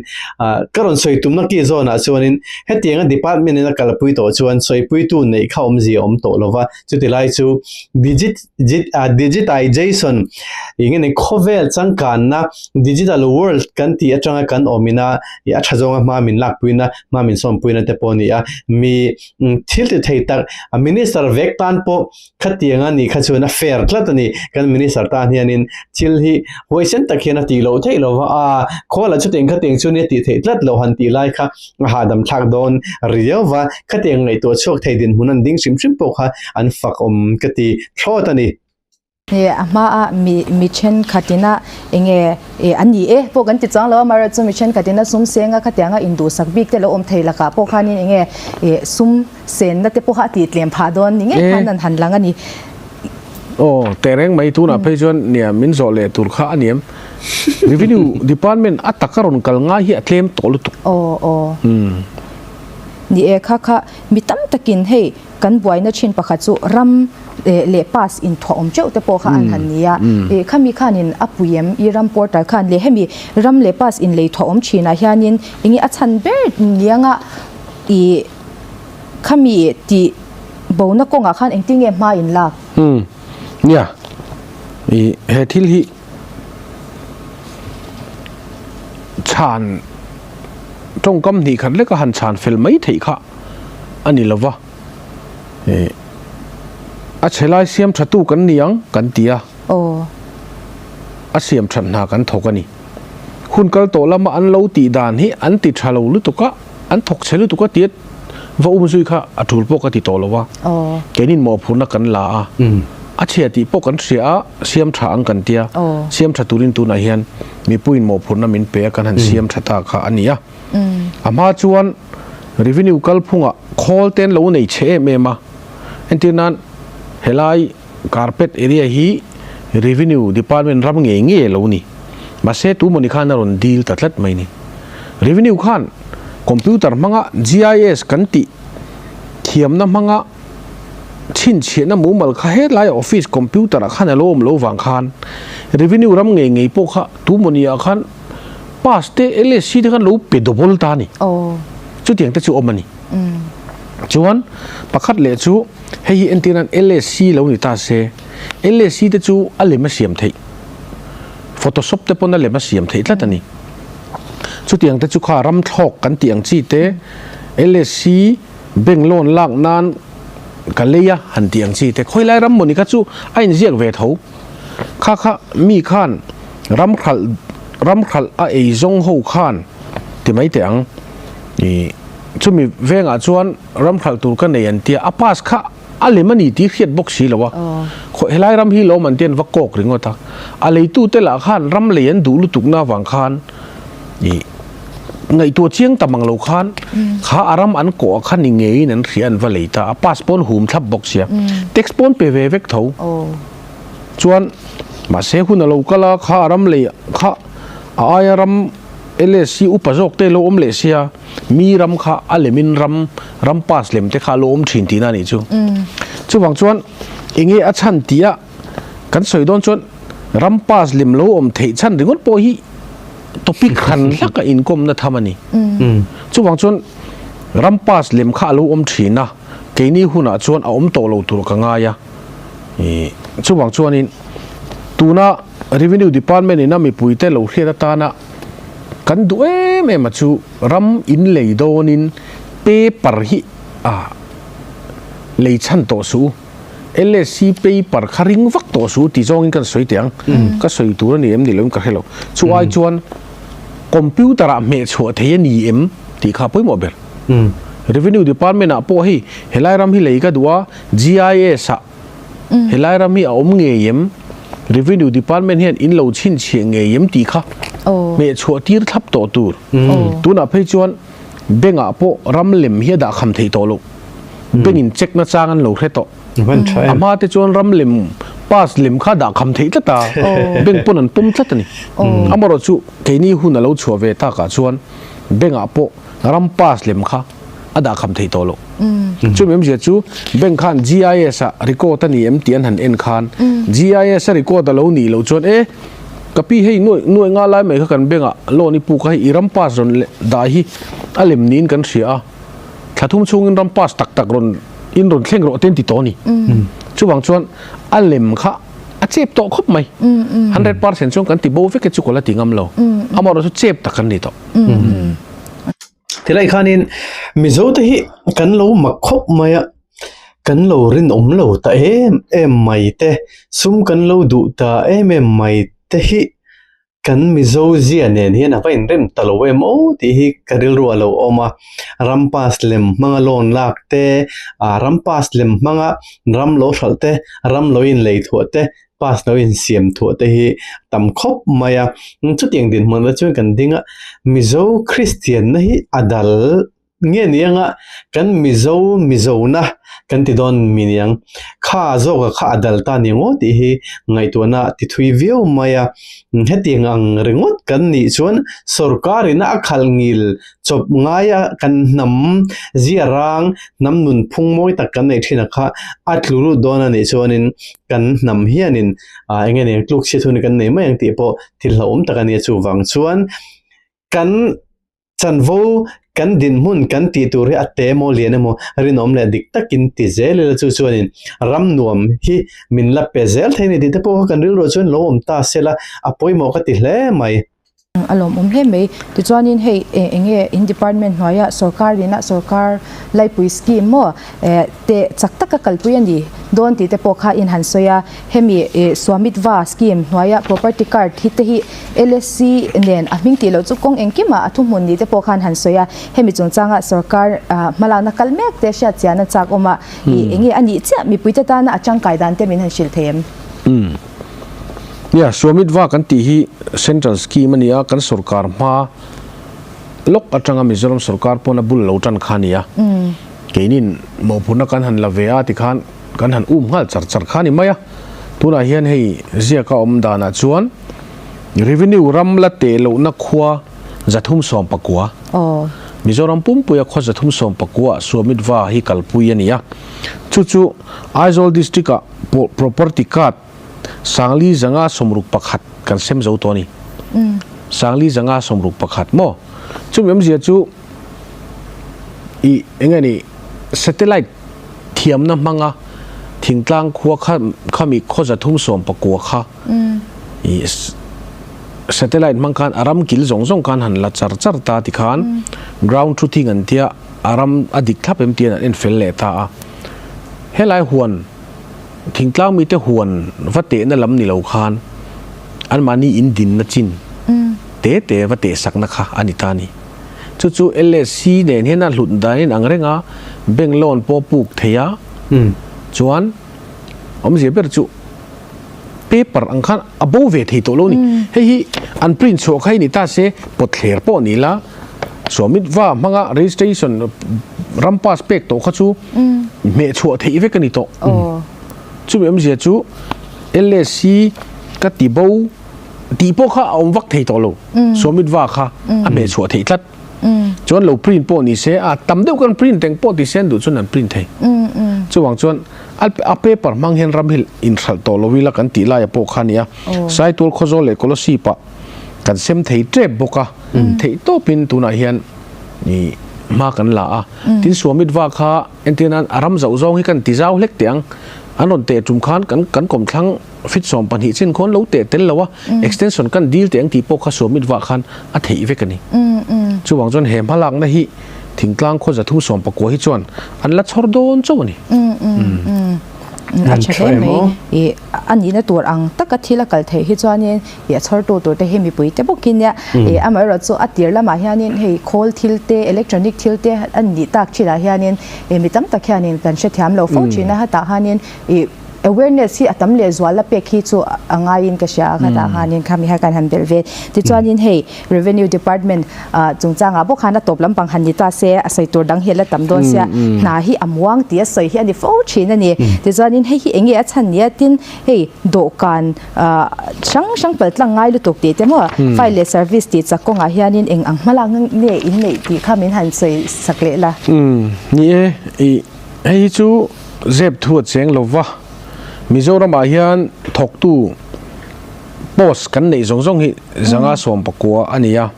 ka rawn sawi tumna ki zawnah chuanin hetianga department in a kalpui tawh chuan sawipuitu neih kha awmzia a awm tawh lo va, chuti lai chu digit Digitization eng nge khawvel changkanna digital world kan tih atanga kan awmina ih a tha zawnga hma min lakpuina hma min sawmpuina te pawh a ni a mi thil ti thei tak a minister vek tan pawh khatiang a nih kha chuan a fair tlat a ni kan minister tan hianin thil hi huaisen tak hian a tih loh theih lova a khawl ah chutiang khatiang chu nia tih theih tlat loh han tih lai kha a hahdam thlak dawn riau va, khatiang ngaihtuah chhuak thei dinhmun an ding hrim hrim pawh kha an fak awm ka ti thlawt a ni. He a hmaa mi mi thenkhatin a enge eh a ni e pawh kan ti chuang lo a, amaherawhchu mi thenkhatin a sum senga khatianga induhsak bik te lo awm thei lakah pawh khanin enge eh sum senna te pawh kha a tih tlem phah dawn ni ngei khan an han lang a ni. Aw, tehreng mai tunah phei chuan nia min zawh leh tur kha a niam. Revenue department a taka rawn kal ngai hi a tlem tawh lutuk. Aw aw. Ni e kha kha mi tam takin hei kan buaina thin pakhat chu ram leh pass inthuah awm teuh te pawh kha an han ni a. Khami khanin a pui em i ram portal khan leh hemi ram leh pass inlei thuah awm thinah hianin enge a chhan ber nianga i Khami tih bona kawngah khan engtin nge hma in lak? Umm, nia. I he thil hi chhan tawngkam hnih khat leka han chhan fel mai theih kha a ni lova. I a chhe lai siam tha tu kan ni ang kan ti a. Aw. A siam that hna kan thawk a ni. Hun kal tawh lama an lo tih dan hi an ti tha lo lutuk a. An thawk chhe lutuk a tia va um zui kha a tul pawh ka ti tawh lo a, keinin mawhphurhna kan la a, a chhia tih pawh kan hria a, siam tha ang kan tia, siam tha turin tunah hian mipuiin mawhphurhna min pe a kan han siam tha ta kha a ni a. A hma chuan revenue kalphungah khawl te an lo nei chhe em em a, entir nan helai Carpet area hi Revenue Department ram ngei ngei a lo ni. Mahse tumawni khan a rawn deal ta tlat mai ni. Revenue khan computer hmanga GIS kan tih thiamna hmanga chhinchhiahna mumal kha helai office computer ah khan a lo awm lo vang khan Revenue ram ngei ngei pawh kha tumawni ah khan pass te LSC te khan lo pe double ta a ni. Chutiang te chu awm a ni. Chuan pakhat leh chu Hei hi entir nan LSC lo ni ta se, LSC te chu a lem a siam theih, photoshop te pawn a lem a siam theih tlat a ni. Chutiang te chu kha ram thlawk kan tih ang chi te, LSC bank loan lak nan ka lei a han tih ang chi te, khawilai ram mawni kha chu a inziak ve tho. Kha kha mi khan ram hralh ram hralh a eizawng ho khan ti mai teh ang. Ih chumi vengah chuan ram hralh tur ka nei an tia, a pass kha a lem a ni tih hriat bawk si lo a, khaw helai ram hi lawm an tia an va kawk ringawt a, a leitute lah khan ram lei an duh lutuk na avang khan ih ngaihtuah chiang ta mang lo khan kha a ram an kawh a kha ni ngeiin an hria an va lei ta, a pass pawn hum thlap bawk sia, tax pawn pe ve vek tho chuan mahse hun a lo kal a kha a ram lei kha a aia ram LSC upa zawk te lo awm leh sia, mi ram kha a lemin ram ram pass lem te kha a lo awm thin tihna a nih chu. Chuvang chuan enge a chhan tih a kan sawi dawn chuan ram pass lem lo awm theih chhan ringawt pawh hi topic hran hlak a inkawmna tham a ni. Chuvang chuan ram pass lem kha a lo awm thin a, keini hunah chuan a awm tawh lo tur ka ngai a. Chuvang chuanin tuna Revenue Department ina mipuite lo hriat atana kan duh em em a chu ram in lei dawnin paper hi a lei chhan tawh suh u, LSC paper kha ring vak tawh suh u ti zawngin kan sawi teh ang, ka sawi tur a ni em ni loin ka hre lo. Chu ai chuan computer ah hmeh chhuah thei a ni em tih kha a pawimawh ber. Revenue Department ah pawh hei helai ram hi lei ka duh a, GIS ah. Helai ram hi a awm ngei em? Revenue Department hian in lo chhinchhiah ngei em tih kha hmeh chhuah tir thlap tawh tur. Tunah phei chuan bank ah pawh ram lem hi a dah kham theih tawh loh. Bank in check na chang an lo hre tawh. A hma te chuan ram lem pass lem kha dah kham theih tlat a, bank pawn an pawm tlat a ni. Amaherawh chu keini hun a lo chhuah ve takah chuan bank ah pawh ram pass lem kha a dah kham theih tawh loh. Chumi awmzia chu bank khan GIS ah record a ni em tih an han en khan GIS a record a lo nih loh chuan e ka pi hei nuaih nuaih nga lai mai kha kan bank ah loan i puk a hei i ram pass rawn dah hi a lem niin kan hria a thla thum chhungin ram pass tak tak rawn in rawn thleng rawh te an ti tawh a ni. Chuvang chuan a lem kha a chep tawh khawp mai. 100% chuan kan ti bo vek e chu ka la ti ngam lo. Amaherawhchu chep tak kan ni tawh. Tilai khanin Mizote hi kan lo mak khawp mai a, kan lo rinawm lo ta em em mai te, sum kan lo duh ta em em mai te hi kan Mizo zia nen hian a va inrem ta lo em aw tih hi ka rilru a lo awm a. Ram pass lem hmanga loan lak te, ah ram pass lem hmanga ram lo hralh te, ram lo inlei thuah te, pass lo insiam thuah te hi tam khawp mai a, chutiang dinhmun ah chuan kan ding a, Mizo Kristian na hi a dal nge ni anga kan Mizo Mizo na kan ti dawn mi niang kha zawk a kha a dal ta ni ang aw tih hi ngaihtuahna ti thui viau mai a, hetiang ang ringawt kan nih chuan sorkar in a khalh ngil chawp ngaia kan hnam zia rang hnam nunphung mawi tak kan neih thin a kha a tlu lut dawn a nih chuanin kan hnam hianin ah eng nge eng tluk chhiat hun hi kan nei mai ang tih pawh thil hlauhawm tak a nia chuvang chuan kan chanvo kan dinhmun kan tih tur hi a te emaw lian emaw rinawm leh dik takin ti zel ila chu chuanin ram nuam hi min la pe zel thei a ni tih te pawh kha kan rilruah chuan lo awm ta se la a pawimawh ka ti hle mai. A lawmawm hle mai. Tichuanin hei eng nge in department hnuaia sorkar ina sorkar laipui scheme maw teh chak taka kalpui a ni dawn tih te pawh kha in han sawi a. Hemi Swamitva scheme hnuaia property card hi te hi LSC nen a hming tih loh chu kawng engkimah a thuhmun ni te pawh khan han sawi a. Hemi chungchanga sorkar hmalakna kal mek te hriat chian a chak awm a. Eng nge a nih chiah mipuite tana a tangkai dan te min han hrilh thei em? Nia, Swamitva kan tih hi Central Scheme a ni a, kan sorkar hma lawk atanga Mizoram sorkar pawn a bul lo tan kha a ni a. Keinin mawhphurhna kan han la ve a tikhan kan han um nghal char char kha a ni mai a. Tunah hian hei ziaka awm danah chuan Revenue ram la teh lohna khua 319, Mizoram pumpuia khua 319 ah Swamitva hi kalpui a ni a. Chu chu Aizawl District-ah Property Card 4561 kan sem zo tawh a ni. 4561 maw? Chumi awmzia chu i eng nge ni satellite thiamna hmanga thingtlang khua kha khami khaw 319 kha i satellite hmang khan a ram kil zawng zawng khan han la char char ta tikhan ground truthing an tia a ram a dik thlap em tiin an en fel leh ta a. Helai huan Thingtlang mite huan va tehna lam ni lo khan anmahni in dinna chin te te va tehsakna kha a ni ta a ni. Chu chu LSC nen hian a hlut danin ang reng a, bank loan pawh puk thei a, chuan awmzia ber chu paper ang khan a bo ve thei tawh lo a ni. Hei hi an print chhuah kha hi ni ta se pawtthler pawh ni la, Swamit va hmanga registration ram pass pek tawh kha chu hmeh chhuah theih vek a ni tawh. Chumi awmzia chu LSC ka ti bo tih pawh kha a awm vak thei tawh lo. Swamit va kha a hmeh chhuah theih tlat. Chuan lo print pawh ni se a tam deuh kan print eng pawh ti se an duh chuan an print thei. Chuvang chuan a paper hmang hian ram hi inhralh tawh lo ila kan tih laia pawh kha a ni a. Saitual Khawzawl leh Kolasib ah kan sem thei tep bawk a, theih tawpin tunah hian ih hma kan la a. Tin Swamit va kha entir nan a ram zauh zawng hi kan ti zau hlek teh ang, an rawn teh tum khan kan kan kawmthlang fit 12 chin khawn lo teh tel lo a, extension kan dil teh ang tih pawh kha Swamit va khan a theih vek a ni. Chuvang chuan he hmalakna hi thingtlang khaw 319 hi chuan an la chhawr dawn chauh a ni. A tha hle mai i a nihna tur ang taka thil a kal theih hi chuanin i a chhawrtu tur te hi mipui te bawkin nia i amaherawh chu a tir lamah hianin hei khawl thil te electronic thil te a nih tak thinah hianin i mi tam tak hianin kan hrethiam lo fo thin a hetah hianin i. Awareness hi a tam leh zual a pek hi chu a ngaiin ka hria a, khatah khanin khami kha kan han belh ve. Tichuanin hei Revenue Department chungchangah bawk khan a tawp lampang han ni ta se a sawi tur dang hi a la tam dawn sia, hna hi a muang tih a sawi hi a ni fo thin a ni. Tichuanin hei hi eng nge a chhan nia tin hei dawhkan hrang hrang pal tlang ngai lutuk tih te maw file leh service tih chak kawngah hianin eng ang hmalak nge in neih tih kha min han sawi sak leh la. Ni e, hei hi chu Zep thu a cheng lo va, Mizoramah hian thawktu post kan neih zawng zawng hi 119 a ni a,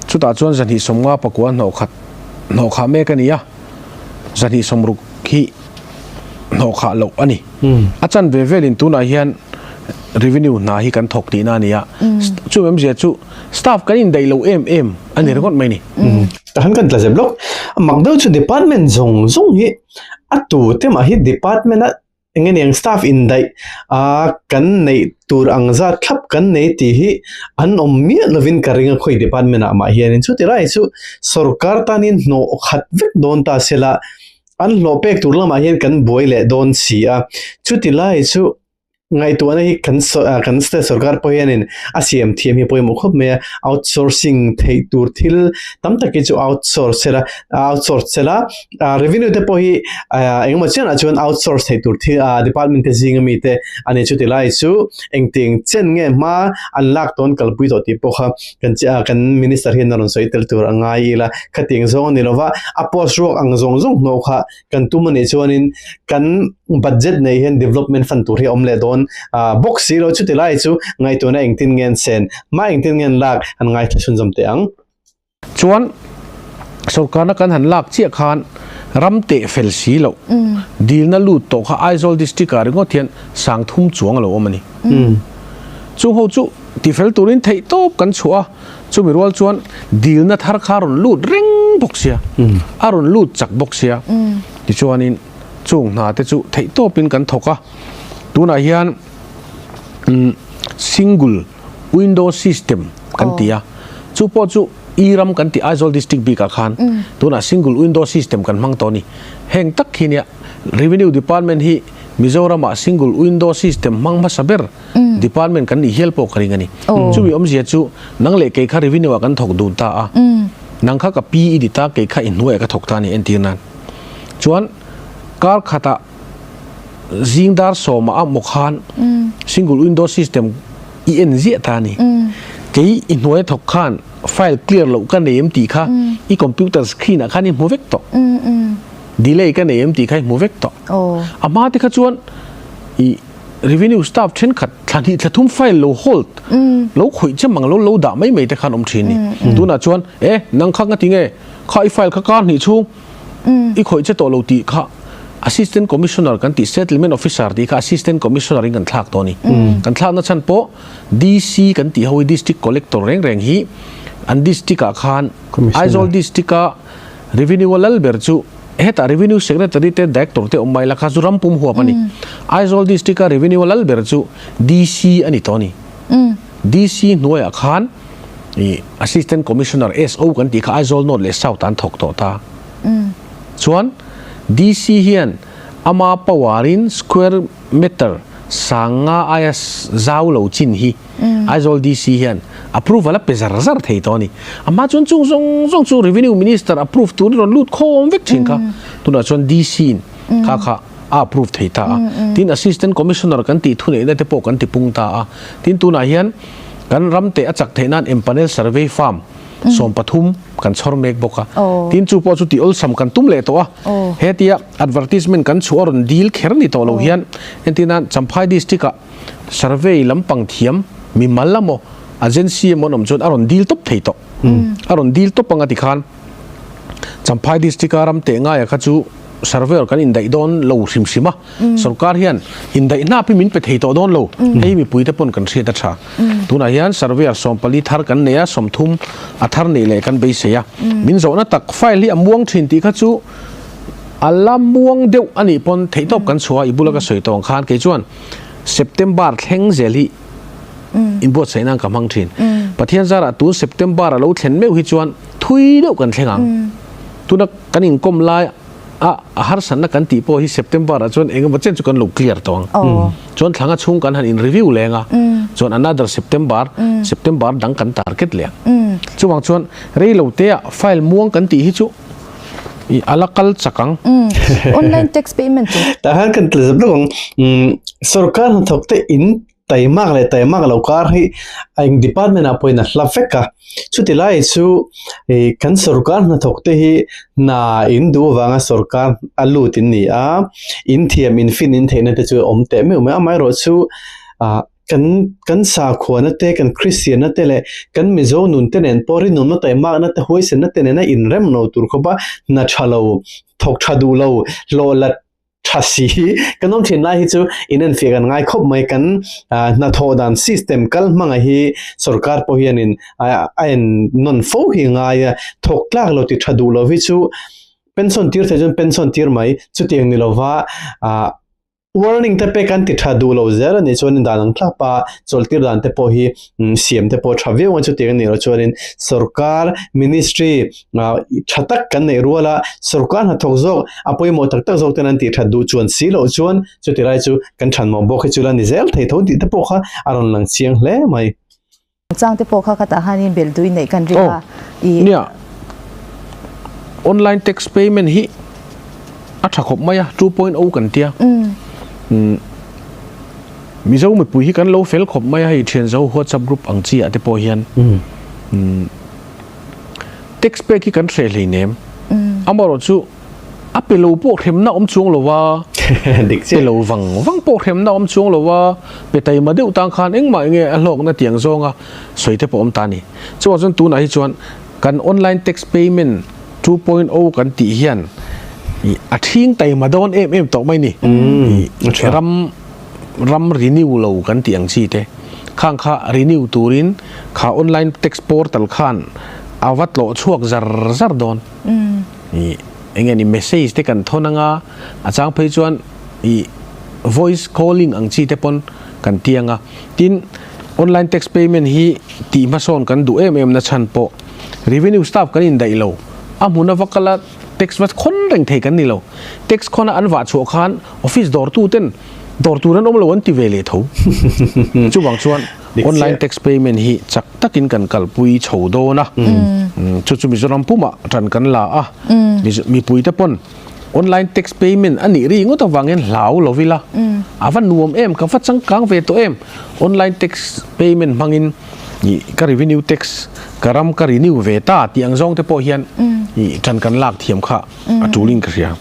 chutah chuan 259 hnawhkhat hnawhkhah mek a ni a, 260 hi hnawhkhah loh a ni. A chanve velin tunah hian revenue hna hi kan thawk tihna a ni a, chumi awmzia chu staff kan indaih lo em em a ni ringawt mai ni. Tahan kan tla zep lawk, mak deuh chu department zawng zawng hi A tu te mah hi department a eng nge niang staff indaih a kan neih tur ang zat thlap kan nei tih hi an awm miah lovin ka ring a khawi department ah mah hianin chuti lai chu sorkar tanin hnawh khat vek dawn ta sela an hlawh pek tur lamah hian kan buai leh dawn si a chuti lai chu. Ngaihtuahna hi kan kan state sorkar pawh hianin a siam thiam hi pawimawh khawp mai a, outsourcing theih tur thil tam tak hi chu outsource sela outsource sela revenue te pawh hi engemaw chianah chuan outsource theih tur thil department te zinga mi te a ni chuti lai chu engtiang chen nge hma an lak tawn kalpui tawh tih pawh kha kan kan minister hian a rawn sawi tel tur a ngai ila khatiang zawng a ni lova a post ruak ang zawng zawng hnawh kha kan tum a nih chuanin kan budget nei hian development fund tur hi a awm leh dawn bawk si lo chuti lai chu ngaihtuahna engtin nge an sen mah engtin nge an lak an ngaithla chhunzawm teh ang. Chuan sorkarna kan han lak chiah khan ram teh fel si loh dilna lut tawh kha Aizawl district ah ringawt hian 3000 chuang a lo awm a ni. Chung ho chu tifel turin theih tawp kan chhuah a. Chumi rual chuan dilna thar kha a rawn lut reng bawk sia, a rawn lut chak bawk sia. Tichuanin chung hna te chu theih tawpin kan thawk a, tunah hian single window system kan ti a, chu pawh chu E ram kan tih Aizawl district bikah khan tunah single window system kan hmang tawh a ni. Heng tak hi nia Revenue department hi Mizoramah single window system hmang hmasa ber Department kan nih hial pawh ka ring a ni. Chumi awmzia chu nang leh kei kha revenue ah kan thawk dun ta a, nang kha ka pi i ni ta, kei kha i hnuaiah ka thawk ta a ni entir nan. Chuan kar khatah zing dar sawmah a maw khan single window system i en ziah ta a ni. Kei i hnuaia thawk khan file clear loh ka nei em tih kha i computer screen ah khan i hmu vek tawh. Delay ka nei em tih kha i hmu vek tawh. A hma te kha chuan i Revenue staff thenkhat thla hnih thla thum file lo hold lo khawih che mang lo lo dah mai mai te khan awm thin ni. Tunah chuan e nang kha nga tinge kha i file kha kar hnih chhung i khawih che tawh lo tih kha Assistant Commissioner kan tih Settlement Officer tih kha Assistant Commissioner in kan thlak tawh a ni. Kan thlakna chhan pawh DC kan tih ho hi District Collector reng reng hi an district ah khan Aizawl district a Revenue a lal ber chu Hetah Revenue Secretary te Director te awm mai la kha chu ram pum huap a ni. Aizawl District a Revenue a lal ber chu DC a ni tawh a ni. DC hnuaiah khan ih Assistant Commissioner SO kan tih kha Aizawl North leh South ah an thawk tawh ta. Chuan DC hian ama power in square meter 5000 aia zau lo chin hi Aizawl DC hian approval a pe zar zar thei tawh a ni. A hma chuan chung zawng zawng chu Revenue Minister approve turin rawn lut khawm vek thin kha. Tunah chuan DC in kha kha a approve thei ta a. Tin Assistant Commissioner kan tih thuneihna te pawh kan ti pung ta a. Tin tunah hian kan ram teh a chak theih nan empanel survey farm 13 kan chhawr mek bawk a. Tin chu pawh chu tih awlsam kan tum leh tawh a. Hetia advertisement kan chhuah a rawn dil kher ni tawh lo hian entirnan Champhai District ah Survey lampang thiam mimal emaw agency emaw an awm chuan a rawn deal tawp thei tawh. A rawn deal tawp anga tikhan Champhai district a ram teh ngaia kha chu surveyor kan indaih dawn lo hrim hrim a. Sorkar hian indaih hnap hi min pe thei tawh dawn lo. Hei mipui te pawn kan hriat a tha. Tunah hian surveyor 14 thar kan nei a, 30 a thar neih leh kan beisei a. Min zawhna tak file hi a muang thin tih kha chu a la muang deuh a nih pawn theihtawp kan chhuah a, i bula ka sawi tawh ang khan kei chuan September thleng zel hi inbuatsaih nan ka hmang thin. Pathian zarah tun September a lo thlen meuh hi chuan thui deuh kan thleng ang. Tuna kan inkawm lai A a harsatna kan tih pawh hi September ah chuan engemaw chen chu kan lo clear tawh ang. Chuan thlanga chhung kan han in review leng a, chuan another September, September dang kan target leh ang. Chuvang chuan rei lo te ah file muang kan tih hi chu i a la kal chak ang. Online tax payment chu. Tah hian kan tla zep lawk ang. Sorkar hnathawk te in taimak leh taimak lo kar hi a eng department ah pawhin a hla vek a, chuti lai chu ih kan sorkar hnathawk te hi hna in duh avanga sorkar a lut in ni a, in thiam in fin in theihna te chu a awm teh meuh mai a, amaherawhchu ah kan kan sakhuana te kan kristianna te leh kan mizo nun te nen pawh rinawmna taimakna te huaisenna te nena inrem lo tur khawpa hna tha lo thawk tha duh lo hlawh la tha si kan awm thin lai hi chu in enfiah kan ngai khawp mai kan hnathawh dan system kal hmanga hi sorkar pawh hianin a en nawn fo hi a ngai a thawk tlak lo ti tha duh lo hi chu pension tir theih chuan pension tir mai chutiang ni lova ah warning te pek an ti tha duh lo zel a nih chuan dan ang thlap a chawlhtir dan te pawh hi siam te pawh tha viau ang chutiang a nih loh chuanin sorkar ministry tha tak kan neih rual a, sorkar hnathawk zawk a pawimawh tak tak zawk ten an tih that duh chuan si loh chuan chuti lai chu kan thanmawh bawk hi chu la ni zel thei tho tih te pawh kha a rawn lang chiang hle mai. Chang te pawh kha khatah hianin belh duh in neih kan ring a, i. Nia, online tax payment hi a tha khawp mai a, 2.0 kan tia. Mizo mipui hi kan lo fel khawp mai a, hei thianzo WhatsApp group ang chi ah te pawh hian. Tax pek hi kan hreh hleinem. Amaherawh chu a pe lo pawh hremna awm chuang lo a, pe lo vang vang pawh hremna awm chuang lo a, pe taima deuh tang khan engmah enge a hlawkna tiang zawnga sawi te pawh awm ta a ni. Chuvang chuan tunah hi chuan kan online tax payment 2.0 kan tih hian a thing taima dawn em em tawh mai ni. Ram ram renew lo kan tih ang chi te khang kha renew turin kha online tax portal khan a va tlawh chhuak zar zar dawn i eng nge ni message te kan thawn anga a chang phei chuan i voice calling ang chi te pawn kan ti anga tin online tax payment hi tih hmasawn kan duh em em na chhan pawh revenue staff kan indaih lo a hmun a va kal a tax va khawn reng thei kan ni lo tax khawn a an vah chhuah khan Office dawrtu ten dawr tur an awm lo an ti ve leh tho. Chuvang chuan online tax payment hi chak takin kan kalpui chho dawn a. Chu chu Mizoram pumah tan kan la a. Mipui te pawn online tax payment a nih ri ngawt avangin hlau lo ila. A va nuam em, ka va changkang ve tawh em. Online tax payment hmangin ka revenue tax ka ram ka renew ve ta tih ang zawng te pawh hian tan kan lak thiam kha. a tul in ka hria.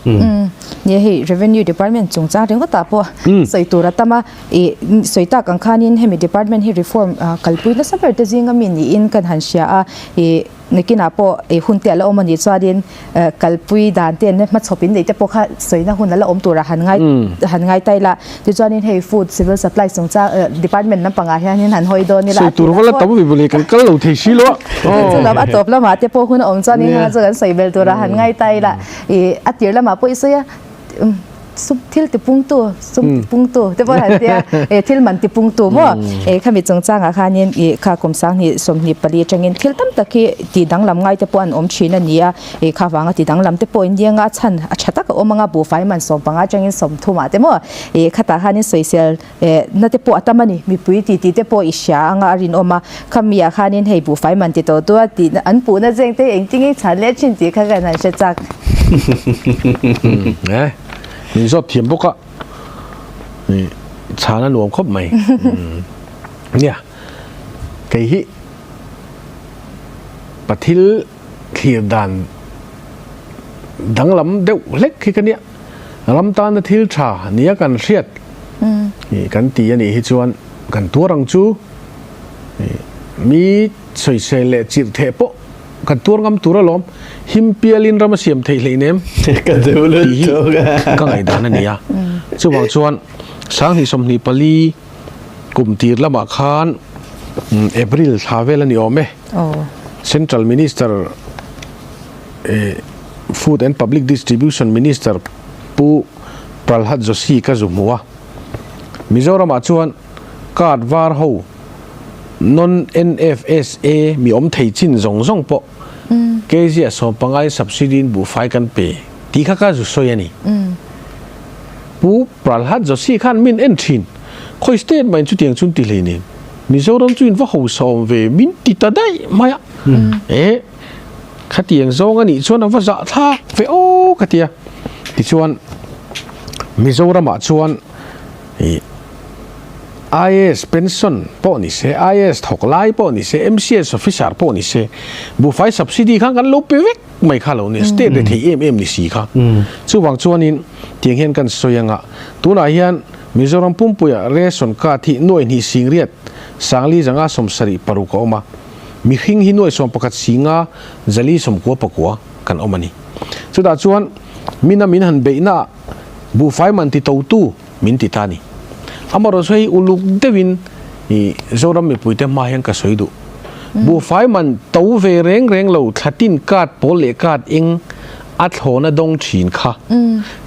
Nia hei Revenue Department chungchang ringawtah pawh sawi tur a tam a, ih sawi tak ang khanin hemi department hi reform kalpui nasa ber te zinga mi niin kan han hria a, ih nakinah pawh ih hun te a la awm a nih chuanin kalpui dan te an hmachhawp in neih te pawh kha sawina hun a la awm turah han ngai han ngai ta ila. Tichuanin hei Food Civil Supply chungchang department lampangah hianin han hawi dawn ila a Sawi tur vala tam ve mawle kan kal lo thei si lo a. Chu lam a tawp lamah te pawh hun a awm chuanin kha chu kan sawi bel turah han ngai ta ila ih a tir lamah pawh i sawi a sum thil tipungtu sum tipungtu te pawh han tia eh thil man tipungtu maw eh khami chungchangah khanin ih kha kum 20 24 atangin thil tam tak hi tih danglam ngai te pawh an awm thin a ni a. Hei kha vanga ti danglam te pawh in nia a chhan a tha tak a awm anga buhfai man 15 atangin 30 ah te maw ih khatah khanin sawisel eh na te pawh a tam a ni mipui ti tih te pawh i hria anga a rinawm a khami ah khanin hei buhfai man ti tawh tu a tih an puhna zeng te engtin nge chhan leh thin tih kha kan han hre chak. Eh min zawt thiam bawk a ih chhan a nuam khawp mai nia kei hi pathil Thlir dan danglam deuh hlek hi ka nia. Ram tana thil tha nia kan hriat kan ti a nih hi chuan kan tuar ang chu. Mi sawisel leh chirh theh pawh kan tuar ngam tur alawm. Him pialin ram a siam theih hleinem tih hi ka ngaihdan a ni a. Chuvang chuan 2024 kum tir lamah khan April thla vel a ni awm e. Central Minister Food and Public Distribution Minister Pu Pralhad Joshi ka zu hmu a. Mizoramah chuan card var ho non-NFSA mi awm thei chin zawng zawng pawh kg a 15 in subsidy in buhfai kan pe. Tih kha ka zu sawi a ni. Pu Pralhad Joshi khan min en thin. Khawi state mah in chutiang chu an ti hleinem. Mizoram chu in va hausa awm ve min ti ta daih mai a. E khatiang zawng a nih chuan a va zahthlak ve aw ka ti a. Tichuan Mizoramah chuan ih IAS pension pawh ni se, IAS thawk lai pawh ni se, MCS officer pawh ni se, buhfai subsidy khan kan lo pe vek mai kha lo ni, state rethei em em ni si kha. Chuvang chuanin tiang hian kan sawi anga tunah hian Mizoram pumpuia ration card hi nuai hnih singriat sangli zanga 76 a awm a, mihring hi nuai 11 singa zali 94 kan awm a ni. Chutah chuan mina min han beihnaah buhfai man ti totu min ti ta a ni. Amaherawhchu hei uluk deuhin i Zoram mipuite hma hian ka sawi duh. Buhfai man to ve reng reng lo thlatin card pawl leh card eng a thlawna dawng thin kha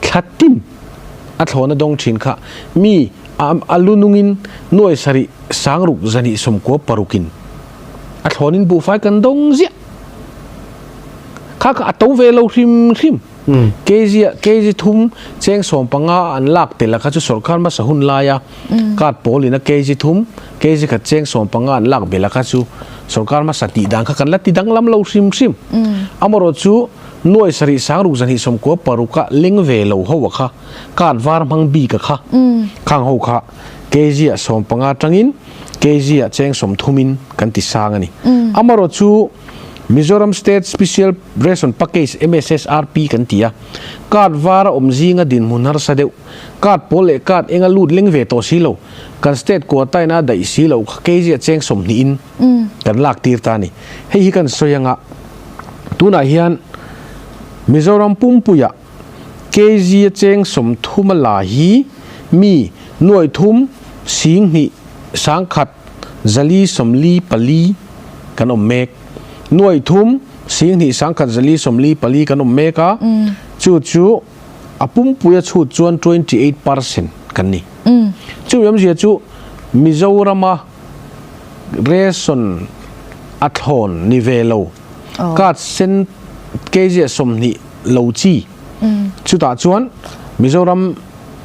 thlatin a thlawna dawng thin kha mi a lu nungin nuai sarih sangruk zahnih 96in a thlawnin buhfai kan dawng ziah kha kha a to ve lo hrim hrim. Kg kg thum cheng 15 an lak tel a kha chu sorkar hmasa hun laia card pawl ina kg thum kg khat cheng 15 an lak bel a kha chu sorkar hmasa tih dan kha kan la ti danglam lo hrim hrim. Amaherawh chu nuai sarih sangruk zahnih 96 a leng ve lo ho a kha card var hmang bik a kha khang ho kha kg ah 15 tangin kg ah cheng 30 in kan ti sang a ni. Amaherawh chu Mizoram State Special Ration Package, MSSRP, kan ti a, card var a awm zinga dinhmun harsa deuh, card pawl leh card eng a lut leng ve tawh si lo, kan state quota in a daih si lo kha kg a cheng 20 in kan lak tir ta a ni. Hei hi kan sawi anga tunah hian Mizoram pumpuiah kg a cheng 30 a la hi mi nuaih thum 20 1,000 444 kan awm mek. Nuaih thum 20 1,000 444 kan awm mek a, chu chu a pumpui a chhut chuan 28% kan ni. Chumi awmzia chu Mizorama ration a thlawn ni ve lo, card sen kg ah 20 lo chi, chutah chuan Mizoram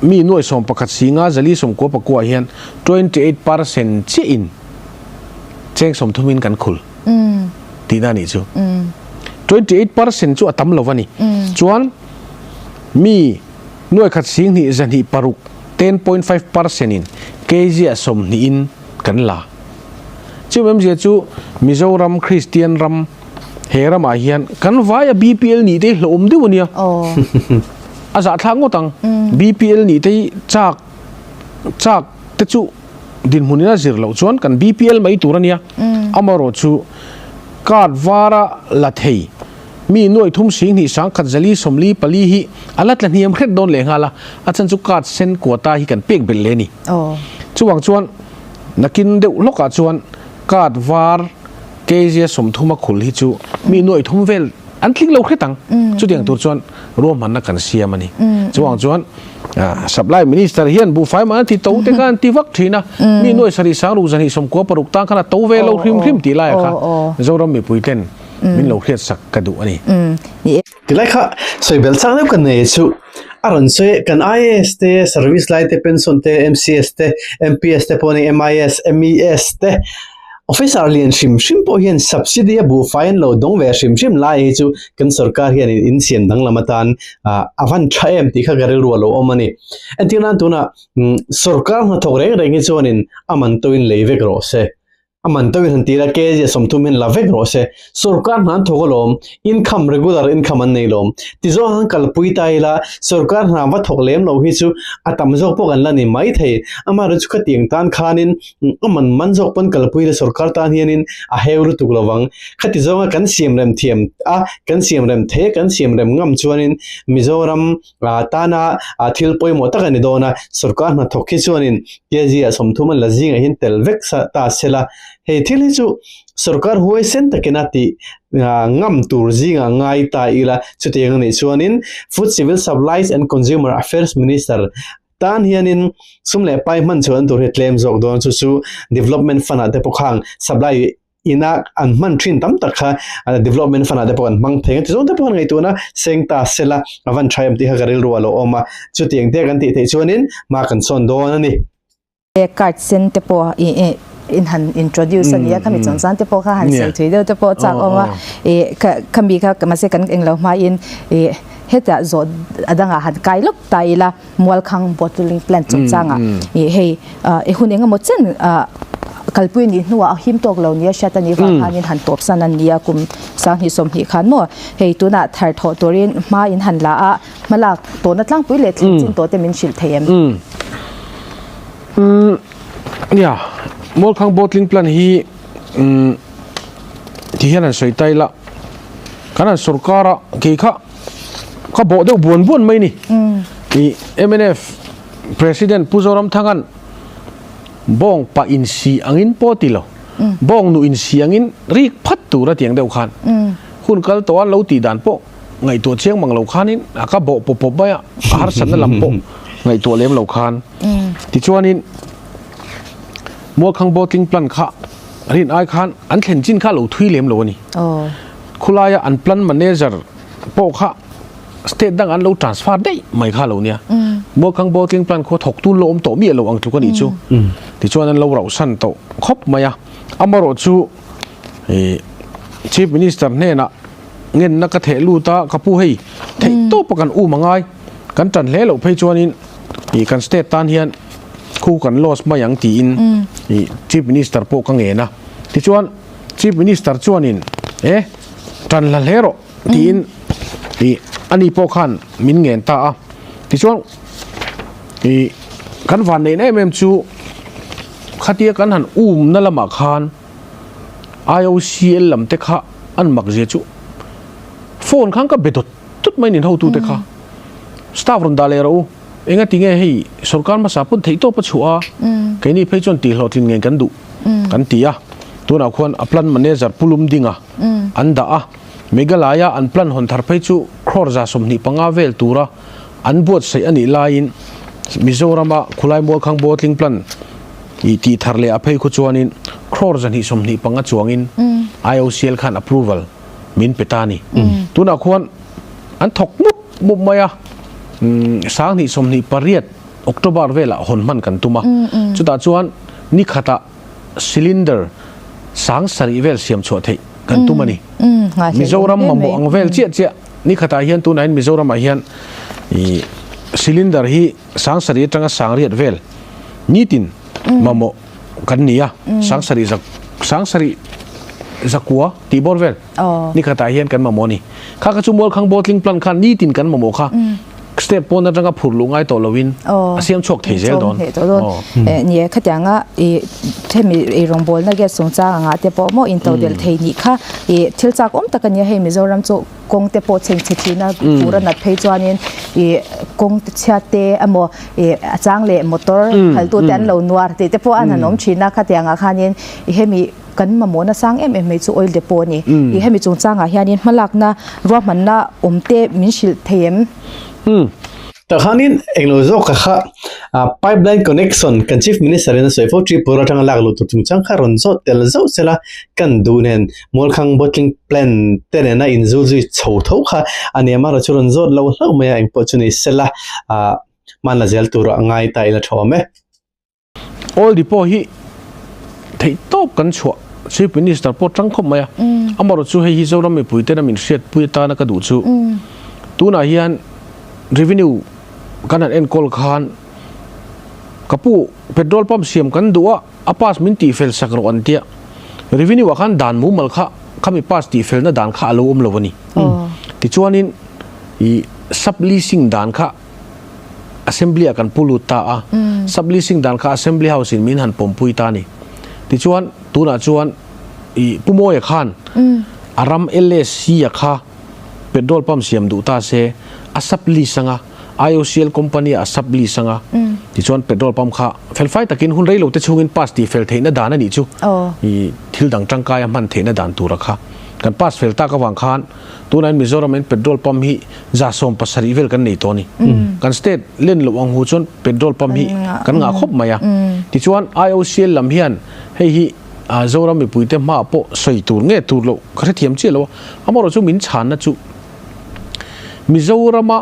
Mi nuaih 11 singa zali 99 ah hian 28% chiahin cheng 30 in kan khul tihna a nih chu. 28% chu a tam lo a ni. Chuan mi nuaih khat 20 206, 10.5%, in kg ah 20 in kan la. Chumi awmzia chu Mizoram Kristian ram he ramah hian kan vaia BPL nih te hi hlauhawm deuh a nia. A zahthlak ngawt ang. BPL nih te hi chak chak te chu dinhmun in a zir loh chuan kan BPL mai tur a nia. Amaherawh chu card vara la thei mi nuaih thum 20 1,000 444 hi a la tla hniam hret dawn leh nghal a, a chhan chu card sen quota hi kan pek belh leh a ni. Chuvang chuan nakin deuh hlawkah chuan card var kg 30 a khul hi chu mi nuaih thum vel an tling lo hret ang. Chutiang tur chuan ruahmanna kan siam a ni. Chuvang chuan supply minister hian buhfai mah an ti to te kha an ti vak thin a, mi nuaih sarih sangruk zahnih 96 tang khan a to ve lo hrim hrim tih laiah kha Zoram mipui ten min lo hriat sak ka duh a ni. Tilai kha sawi bel chak deuh ka nei chu a rawn sawi kan IAS te, service lai te, pension te, MCS te, MPS te pawh a ni, MIS, MES te, Officer lian hrim hrim pawh hian subsidy a buhfai an lo dawng ve hrim hrim lai hi chu kan sorkar hian in siam danglam atan a van tha em tih kha ka rilru a lo awm a ni. Entir nan tunah sorkar hnathawk reng reng hi chuanin a man tawhin lei vek rawh se. A man tawhin han tir a kg 30 hian la vek rawh se. Sorkar hna an thawk alawm, income regular income an nei lawm. Tichuan han kalpui ta ila sorkar hna va thawk lem lo hi chu a tam zawk pawh kan la ni mai thei. Amaherawhchu khatiang tan khanin A man man zawk pawn kalpui la sorkar tan hianin a heu lutuk lovang. Khati zawnga kan siam rem thiam a, kan siam rem thei a, kan siam rem ngam chuanin Mizoram tana thil pawimawh tak a ni dawn a. Sorkar hnathawk hi chuanin kg ah 30 an la zingah hian tel vek ta se la. Hei thil hi chu sorkar huaisen takin a tih ngam tur zingah ngai ta ila. Chutiang anih chuanin Food Civil Supplies and Consumer Affairs Minister Tan hianin sum leh pai hman chhuahna tur hi tlem zawk dawn chu chu development fund ah te pawh khang supply. ina an hman thin tam tak kha development fund ah te pawh kan hmang thei ang ti zawng te pawh kan ngaihtuahna seng ta sela a van tha em tih kha ka rilru a lo awm a, chutiang te kan tih theih chuanin hma kan sawn dawn a ni. Card sen te pawh ih in han introduce a nia khami chungchang te pawh kha han sawi thui deuh te pawh chak awm a ih khami kha mahse kan englo hmain ih hetah zawh a dangah han kai lawk ta ila Mualkhang bottling plant chungchangah ih hei i hun engemaw chen kalpui nih hnuah a him tawk lo nia hriat a nih vang khanin han tawp san a nia kum sanghnih sawmhnih khan maw hei tunah thar thawh turin hma in han la a Hmalak tawhna tlangpui leh thlen chin tawh te min hrilh thei em? Umm nia, Mualkhang bottling plant hi umm ti hian an sawi ta ila, kan han sorkar a kei kha ka bawh deuh buan buan mai ni. Ih mnf President Pu Zoramthanga'n bawng pah insi angin pawh ti lo, bawng nuh insi angin rik phat tur a tiang deuh khan hun kal tawh a lo tih dan pawh Ngaihtuah chiang mang lo khanin a ka bawh pawp pawp mai a, a harsatna lam pawh ngaihtuah lem lo khan. Tichuanin Mualkhang bottling plant kha rin ai khan an thlen chin kha lo thui lem lo a ni. Khulaia an plant manager pawh kha state dang an lo transfer daih mai kha lo nia. Mualkhang bottling plant khaw thawktu lo awm tawh miah lo ang tluk a nih chu. Tichuan an lo rauhsan tawh khawp mai a. Amaherawhchu Chief Minister hnenah ngenna ka theh lut a, ka pu hei theih tawp a kan um angai, kan tan hle loh phei chuanin ih kan state tan hian khu kan loss mai ang tiin ih Chief Minister pawh ka ngen a, tichuan Chief Minister chuanin e tan hla hle rawh tiin ih ani pawh khan min ngen ta a, tichuan ih kan van neihna em em chu khatia kan han um na lamah khan. IOCL lam te kha an mak zia chu phone khan ka be dawt dawt mai nin hotu te kha staff rawn dah leh rawh u enga tinge hei sorkar hmasa pawn theih tawp a chhuah a keini phei chuan tih hlawhtlin ngei kan duh kan ti a tunah khuan a plant manager Pu Lumdinga an dah a Meghalaya an plant hawn thar phei chu crore 25 vel tura an buatsaih a nih laiin Mizorama khulai Mualkhang bottling plant I tih thar leh a phei khu chuanin crore 125 chuangin IOCL khan approval min pe ta a ni. Tunah khuan an thawk mup mup mai a, 2028 October velah hawn hman kan tum a. Chutah chuan ni khatah cylinder 7,000 vel siam chhuah theih kan tum a ni. Mizoram mamawh ang vel chiah chiah ni khatah hian tunah hian Mizoramah hian cylinder hi 7,000 atanga 8,000 vel nitin mamawh kan ni a, 7,000 zak 7,000 zakua tih bawr vel ni khatah hian kan mamawh a ni. Kha kha chu Mualkhang bottling plant khan nitin kan mamawh kha step pawn atanga phur luh ngai tawh loin a siam chhuak thei zel dawn. Ni e, khatianga i hemi eirawngbawlna gas chungchang anga te pawh maw intodelh thei nih kha i thil chak awm tak a nia hei Mizoram chu kawng te pawh chheng chhe thin a fur a nat phei chuanin ih kawng te chhiat te emaw ih a chang leh motor khaltu te an lo nuar tih te pawh an han awm thin a khatiang ah khanin ih hemi kan mamawh na sang em em mai chu oil depot a ni ih hemi chungchangah hianin hmalakna ruahmanna awm te min hrilh thei em? Tah khanin englo zawk ka kha pipeline connection kan chief minister in a sawi fo Tripura atanga lak luh tur chungchang kha rawn zawt tel zauh sela kan duh nen Mualkhang bottling plant te nena inzul zui chho tho kha a ni a, amaherawhchu rawn zawt lo hlauh mai a, engpawh chu ni sela hmanla zel turah ngai ta ila tha awm e. Oil depot hi theih tawp kan chhuah Chief Minister pawh tang khawp mai a, amaherawhchu hei hi Zoram mipui tena min hriatpui atana ka duh chu tunah hian revenue kan han enkawl khan ka pu petrol pump siam kan duh a, A pass min tihfel sak rawh an tia. Revenue ah khan dan mumal kha khami pass tihfelna dan kha a lo awm lo a ni. Tichuanin i sub leasing dan kha assembly ah kan pu lut ta a. Sub leasing dan kha assembly house in min han pawmpui ta a ni. Tichuan tunah chuan i Pu Mawia khan a ram LSC a kha petrol pump siam duh ta se a sub lease anga IOCL company ah a sub lease anga tichuan petrol pump kha felfai takin hun reilo te chhungin pass tih fel theihna dan a nih chu i thil dang tangkai a hman theihna dan tura kha kan pass fel tak avang khan tunah hian Mizoram in petrol pump hi 70 vel kan nei tawh a ni. Kan state len loh ang hu chuan petrol pump hi kan ngah khawp mai a. Tichuan IOCL lam hian hei hi. Zoram mipuite hmaah pawh sawi tur nge tur loh ka hrethiam chiah lo a, amaherawhchu min chhanna chu Mizorama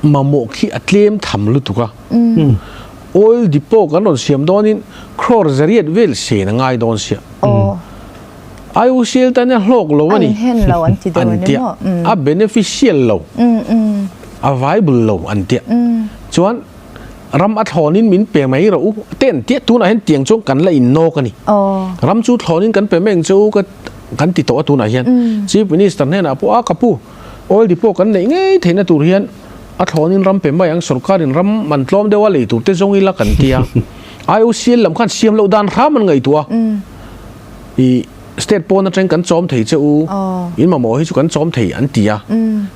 mamawh khi a tlem tham lutuk a, oil depot kan rawn siam dawnin crore zariat vel sen a ngai dawn sia. IOCL tan hian hlawk lo a ni an tia, a beneficial lo, a viable lo an tia. Chuan ram a thlawnin min pe mai rawh u te an tia, tunah hian tiang chuan kan la innawk a ni. Ram chu thlawnin kan pe mai ang che u ka kan ti tawh a tunah hian. Chief Minister hnenah pawh a ka pu oil depot kan neih ngei theihna tur hian a thlawnin ram pe mai ang, sorkarin ram man tlawm deuha lei tur te zawng ila kan tia. IOCL lam khan siam loh dan hram an ngaihtuah a. I state pawn atang kan chawm thei che u, in mamawh hi chu kan chawm thei an ti a.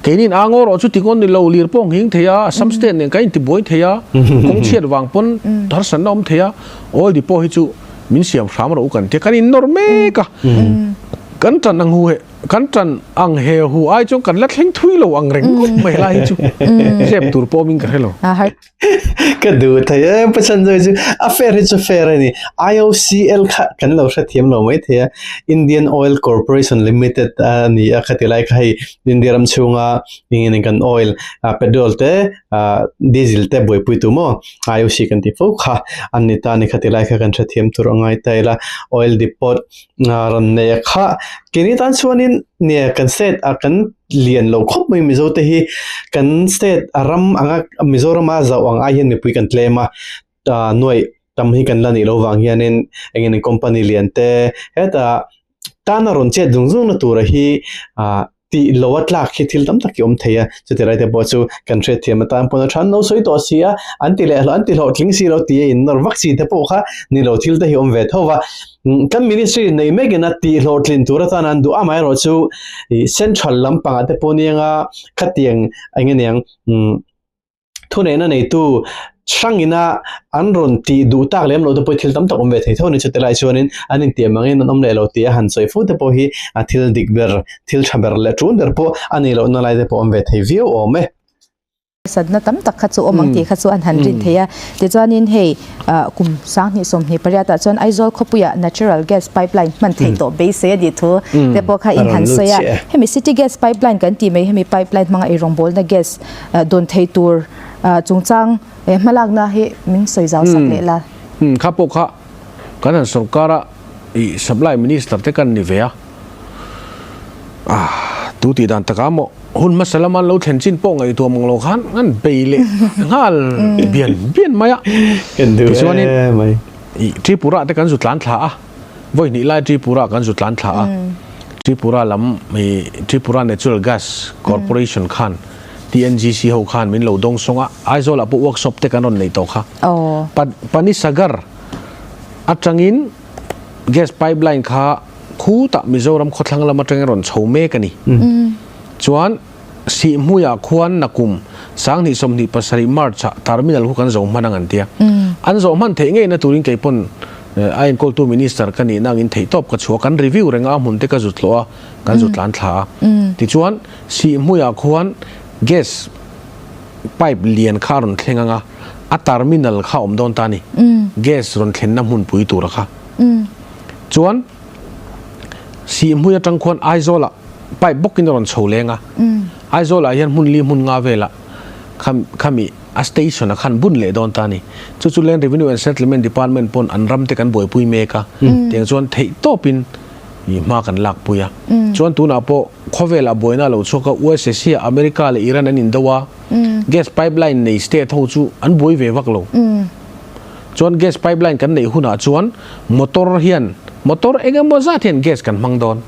Keinin a ngaw rawh chu ti ngawn ni lo, lir pawh nghing thei a, Assam state nen kan intibuai thei a, kawng chhiat vang pawn harsatna awm thei a, oil depot hi chu min siam hram rawh u kan ti a, kan innawr mek a. Kan tan ang hu he, kan tan ang he hu ai chuan kan la thleng thui lo ang reng khawp mai helai hi chu zep tur pawh awmin ka hre lo. Ka duh thei e, Pathian zawi chu a fair hi chu fair a ni. IOCL kha kan lo hrethiam lo mai thei a, Indian Oil Corporation Limited a ni a khati lai kha hei India ram chhunga engin kan oil petrol te diesel te buaipui tu maw IOC kan ti fo kha an ni ta a ni khati lai kha kan hrethiam tur a ngai ta ila oil depot rawn nei a kha keini tan chuanin nia kan state ah kan lian lo khawp mai Mizo te hi kan state a ram anga Mizoram a zauh ang ai hian mipui kan tlem a nuaih tam hi kan la nih loh vang hianin eng nge company lian te hetah tana rawn chet zung zung na tura hi ah tih lo a tlak hi thil tam tak hi awm thei a chuti lai te pawh chu kan hriatthiam atan pawn a tha an lo sawi tawh si a an ti leh an ti hlawhtling si lo tih a innawr vak chi te pawh kha ni lo thil te hi awm ve tho va kan ministry nei mek in a tih hlawhtlin tur atan an duh amaherawh chu ih central lampangah te pawh nia khatiang eng nge niang umm. Thuneihna neitu hrangina an rawn tih duh tak lem lo te pawh hi thil tam tak awm ve thei tho a ni. Chuti lai chuanin an intiam angin an awm leh lo tih a han sawi fo te pawh hi a thil dik ber, thil tha ber leh tul ber pawh a nih lohna lai te pawh awm ve thei viau awm e. Satna tam tak kha chu awm ang tih kha chu an han rin thei a. Tichuanin hei kum 2028 ah chuan Aizawl khawpuiah natural gas pipeline hman theih tawh beisei a nih thu te pawh kha in han sawi a. Hemi city gas pipeline kan tih mai hemi pipeline hmanga eirawngbawlna gas dawn thei tur chungchang hmalakna hi min sawi zau sak leh la. Kha pawh kha kan han sorkara i supply minister te kan ni ve a, tu tih dan takah maw hun hmasa lama an lo thlen chin pawh ngaihtuah mang lo khan an bei leh nghal bian bian mai a. Tichuanin i Tripura te kan zu tlan thla a. Vawi hnih lai Tripura kan zu tlan thla a, Tripura lam i Tripura Natural Gas Corporation khan TNGC ho khan min lo dawng sawng a, Aizawl ah pawh workshop te kan rawn neih tawh kha. Panisagar atangin gas pipeline kha khutah Mizoram khawthlang lam atangin rawn chho mek a ni. Chuan Sihhmuiah khuan nakum 2027 March ah terminal khu kan zo hman ang an tia. An zawh hman theih ngeina turin kei pawn a enkawltu minister ka nihna angin theihtawp ka chhuah a, kan review reng a, a hmun te ka zut hlawh a, kan zut tlan thla a. Tichuan Sihhmuiah khuan gas pipe lian kha a rawn thleng ang a, a terminal kha a awm dawn ta a ni, gas rawn thlenna hmunpui tura kha. Chuan Sihhmui atang khuan Aizawlah pipe bawkin a rawn chho leng a, Aizawlah hian hmun li hmun nga velah khami a station a khan bun leh dawn ta a ni. Chu chu Land Revenue and Settlement Department pawn an ram te kan buaipui mek a, tiang chuan theih tawpin hma kan lakpui a. Chuan tunah pawh khawvelah buaina a lo chhuak a, USA, America leh Iran an indo a, gas pipeline nei state ho chu an buai ve vak lo. Chuan gas pipeline kan neih hunah chuan motor hian motor eng emaw zat hian gas kan hmang dawn.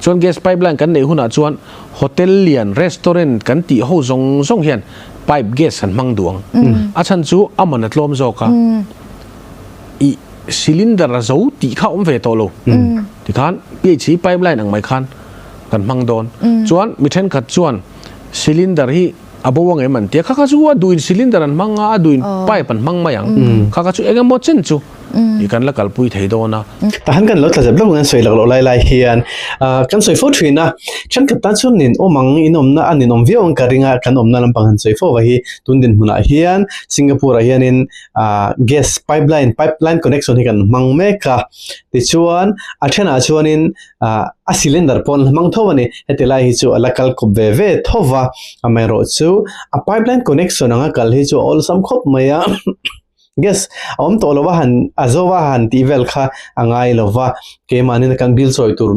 Chuan gas pipeline kan neih hunah chuan hotel lian, restaurant kan tih ho zawng zawng hian pipe gas an hmang duh ang. A chhan chu a man a tlawm zawk a, i cylinder a zo tih kha a awm ve tawh lo. Tikhan PHC pipeline ang mai khan kan hmang dawn. Chuan mi thenkhat chuan cylinder hi a bo ang em an tia, kha kha chu a duhin cylinder an hmang a, a duhin pipe an hmang mai ang. Kha kha chu eng emaw chen chu. I kan la kalpui thei dawn a. Tahan kan lo tla zep lawk ang an sawi lak loh lai lai hian kan sawi fo thin a, thenkhat tan chuan nin awm ang in awmna a ninawm viau ang ka ring a, kan awmna lampang han sawi fo va hi tun dinhmunah hian Singapore ah hianin gas pipeline pipeline connection hi kan hmang mek a, tichuan a thenah chuanin a cylinder pawh an la hmang tho a ni, heti lai hi chu a la kal kawp ve ve tho va, amaherawhchu a pipeline connection anga kal hi chu a awlsam khawp mai a. Gas a awm tawh lo va han a zo va han tih vel kha a ngai lo va, keimahni kan bill sawi tur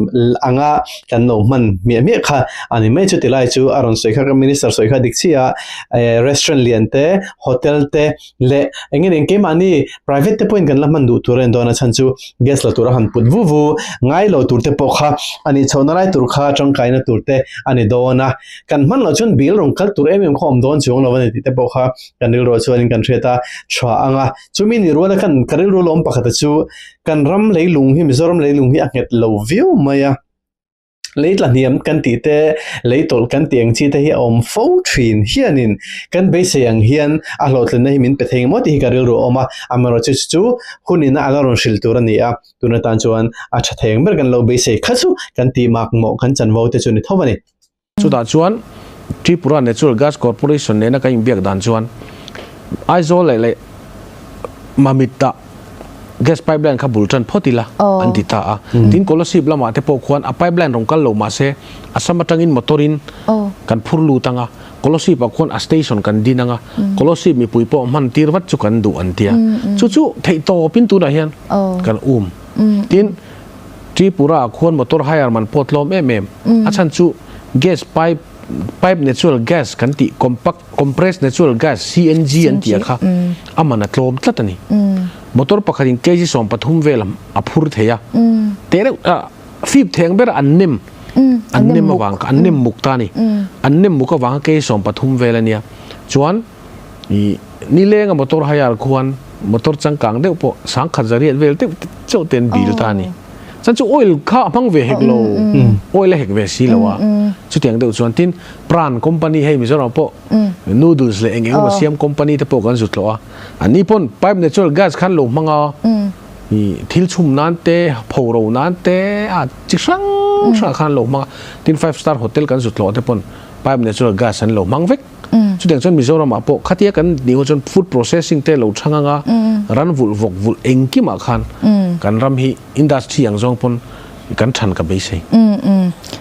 anga kan lo hman hmiah hmiah kha a ni mai. Chuti lai chu a rawn sawi kha ka minister sawi kha dik chiah a, eh restaurant lian te, hotel te leh eng nge ni keimahni private te pawhin kan la hman duh tur a ni dawn a chhan chu gas la tura han put vu vu ngai lo tur te pawh kha a nih chhohna lai tur kha tangkaina tur te a ni dawn a, kan hman loh chuan bill rawn kal tur em em kha a awm dawn chuang lo a ni tih te pawh kha kan rilru ah chuanin kan hriat a tha ang a, chumi ni ruala kan ka rilru lawm pakhata chu kan ram leilung hi Mizoram leilung hi a nghet lo viau mai a, lei tla hniam kan tih te lei tawlh kan tih ang chi te hi a awm fo thin hianin kan beisei ang hian a hlawhtlinna hi min pe thei maw tih hi ka rilru a awm a, amaherawhchu chu chu hun ina a la rawn hrilh tur a ni a, tun atan chuan a tha thei ang ber kan lo beisei kha chu kan tih mak mawh kan chanvo te chu ni tho a ni. Chutah chuan Tripura Natural Gas Corporation nena kan inbiak dan chuan Aizawl leh leh Mamit-ah gas pipeline kha bul tan phawt ila an ti ta a. Tin, Kolasib lamah te pawh khuan a pipeline rawn kal lo mahse Assam atangin motor-in kan phur lut ang a, Kolasib-ah khuan a station kan din ang a, Kolasib mipui pawh hman tir vat chu kan duh an ti a. Chu chu theihtawpin tunah hian kan um. Tin, Tripura ah khuan motor hire man pawh tlawm em em. A chhan chu gas pipe pipe natural gas kan tih compact compressed natural gas CNG an tih a kha a man a tlawm tlat a ni. Motor pakhat in kg 13 vel a phur thei a. Te reuh a fip theng ber an nem an nem avang kha an nem muk ta a ni. An nem muk avang kha kg 13 vel a nia. Chuan I nileng a motor hire khuan motor changkang deuh pawh sangkhat zariat vel deuh chauh te an dil ta a ni. Chuan chu oil kha a hmang ve hek lo, oil a hek ve si lo a. Chutiang deuh chuan tin Pran company hei Mizoram pawh noodles leh eng eng emaw siam company te pawh kan zut hlawh a. An ni pawn pipe natural gas khan lo hmang a, i thil chhum nan te, phoro nan te a chi hrang hrang khan lo hmang a. Tin five star hotel kan zut hlawh te pawn pipe natural gas an lo hmang vek. Chutiang chuan Mizoramah pawh khatia kan nih ho chuan food processing te lo chhang anga ran vulh vawk vulh engkimah khan kan ram hi industry ang zawng pawn kan than ka beisei.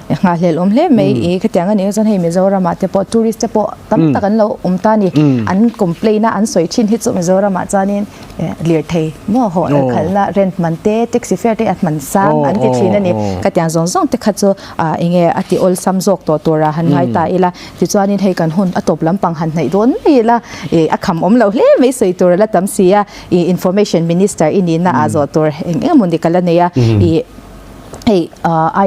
Nghahhlelh awm hle mai i khatiang a nih chuan hei Mizoramah te pawh tourist te pawh tam tak an lo awm ta ni. An complain a an sawi thin hi chu Mizoramah chuanin lirthei maw haw khalhna rent man te taxi fare te a hman sang an ti thin a ni. Khatiang zawng zawng te kha chu enge a ti awlsam zawk tawh tura han ngai ta ila. Tichuanin hei kan hun a tawp lampang han hnaih dawn mai ila, ih a kham awm lo hle mai sawi tur a la tam si a, ih Information Minister i nihna ah zawh tur eng eng emaw ni ka la nei a, ih hei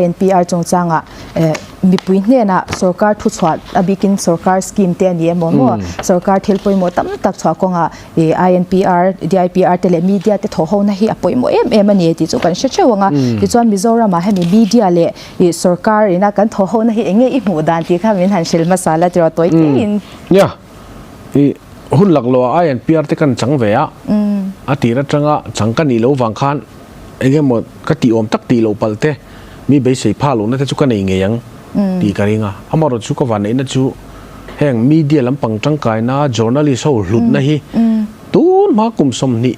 INPR chungchangah eh mipui hnenah sorkar thuchhuah a bikin sorkar scheme te a ni emaw maw sorkar thil pawimawh tam tak chhuah kawngah ih INPR, DIPR te leh media te thawhhona hi a pawimawh em em a ni tih chu kan hre theuh ang a, tichuan Mizoramah hemi media leh I sorkar ina kan thaw ho na hi enge i hmuh dan tih kha min han hrilh hmasa la tiraw tawi teiin. Nia, i hun lak loh ah INPR te kan chang ve a, a tir atanga chang ka nih loh vang khan enge maw ka tih awm tak tih loh palh te mi beisei phah lohna te chu ka nei ngei ang tih ka ring a, amaherawhchu chu ka vanneihna chu heng media lampang tangkaina journalist ho hlutna hi tun hma kum 20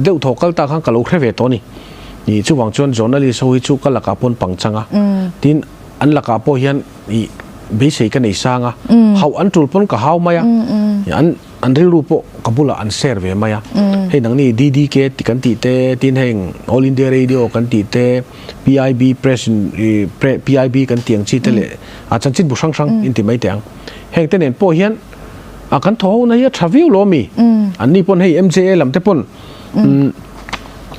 deuh thaw kal ta khan ka lo hre ve tawh a ni. Ih chuvang chuan journalist ho hi chu ka lakah pawn pang chang a, tin an lakah pawh hian ih beisei ka nei sang a, hauh an tul pawn ka hau mai a, an an rilru pawh ka bulah an share ve mai a. Hei nangni DDK ti kan tih te, tin heng All India Radio kan tih te, PIB press ih PIB kan tih ang chi te leh a chanchin bu hrang hrang inti mai teh ang. Heng te nen pawh hian a kan thaw ho na hi a tha viau lo ami? An ni pawn hei MJA lam te pawn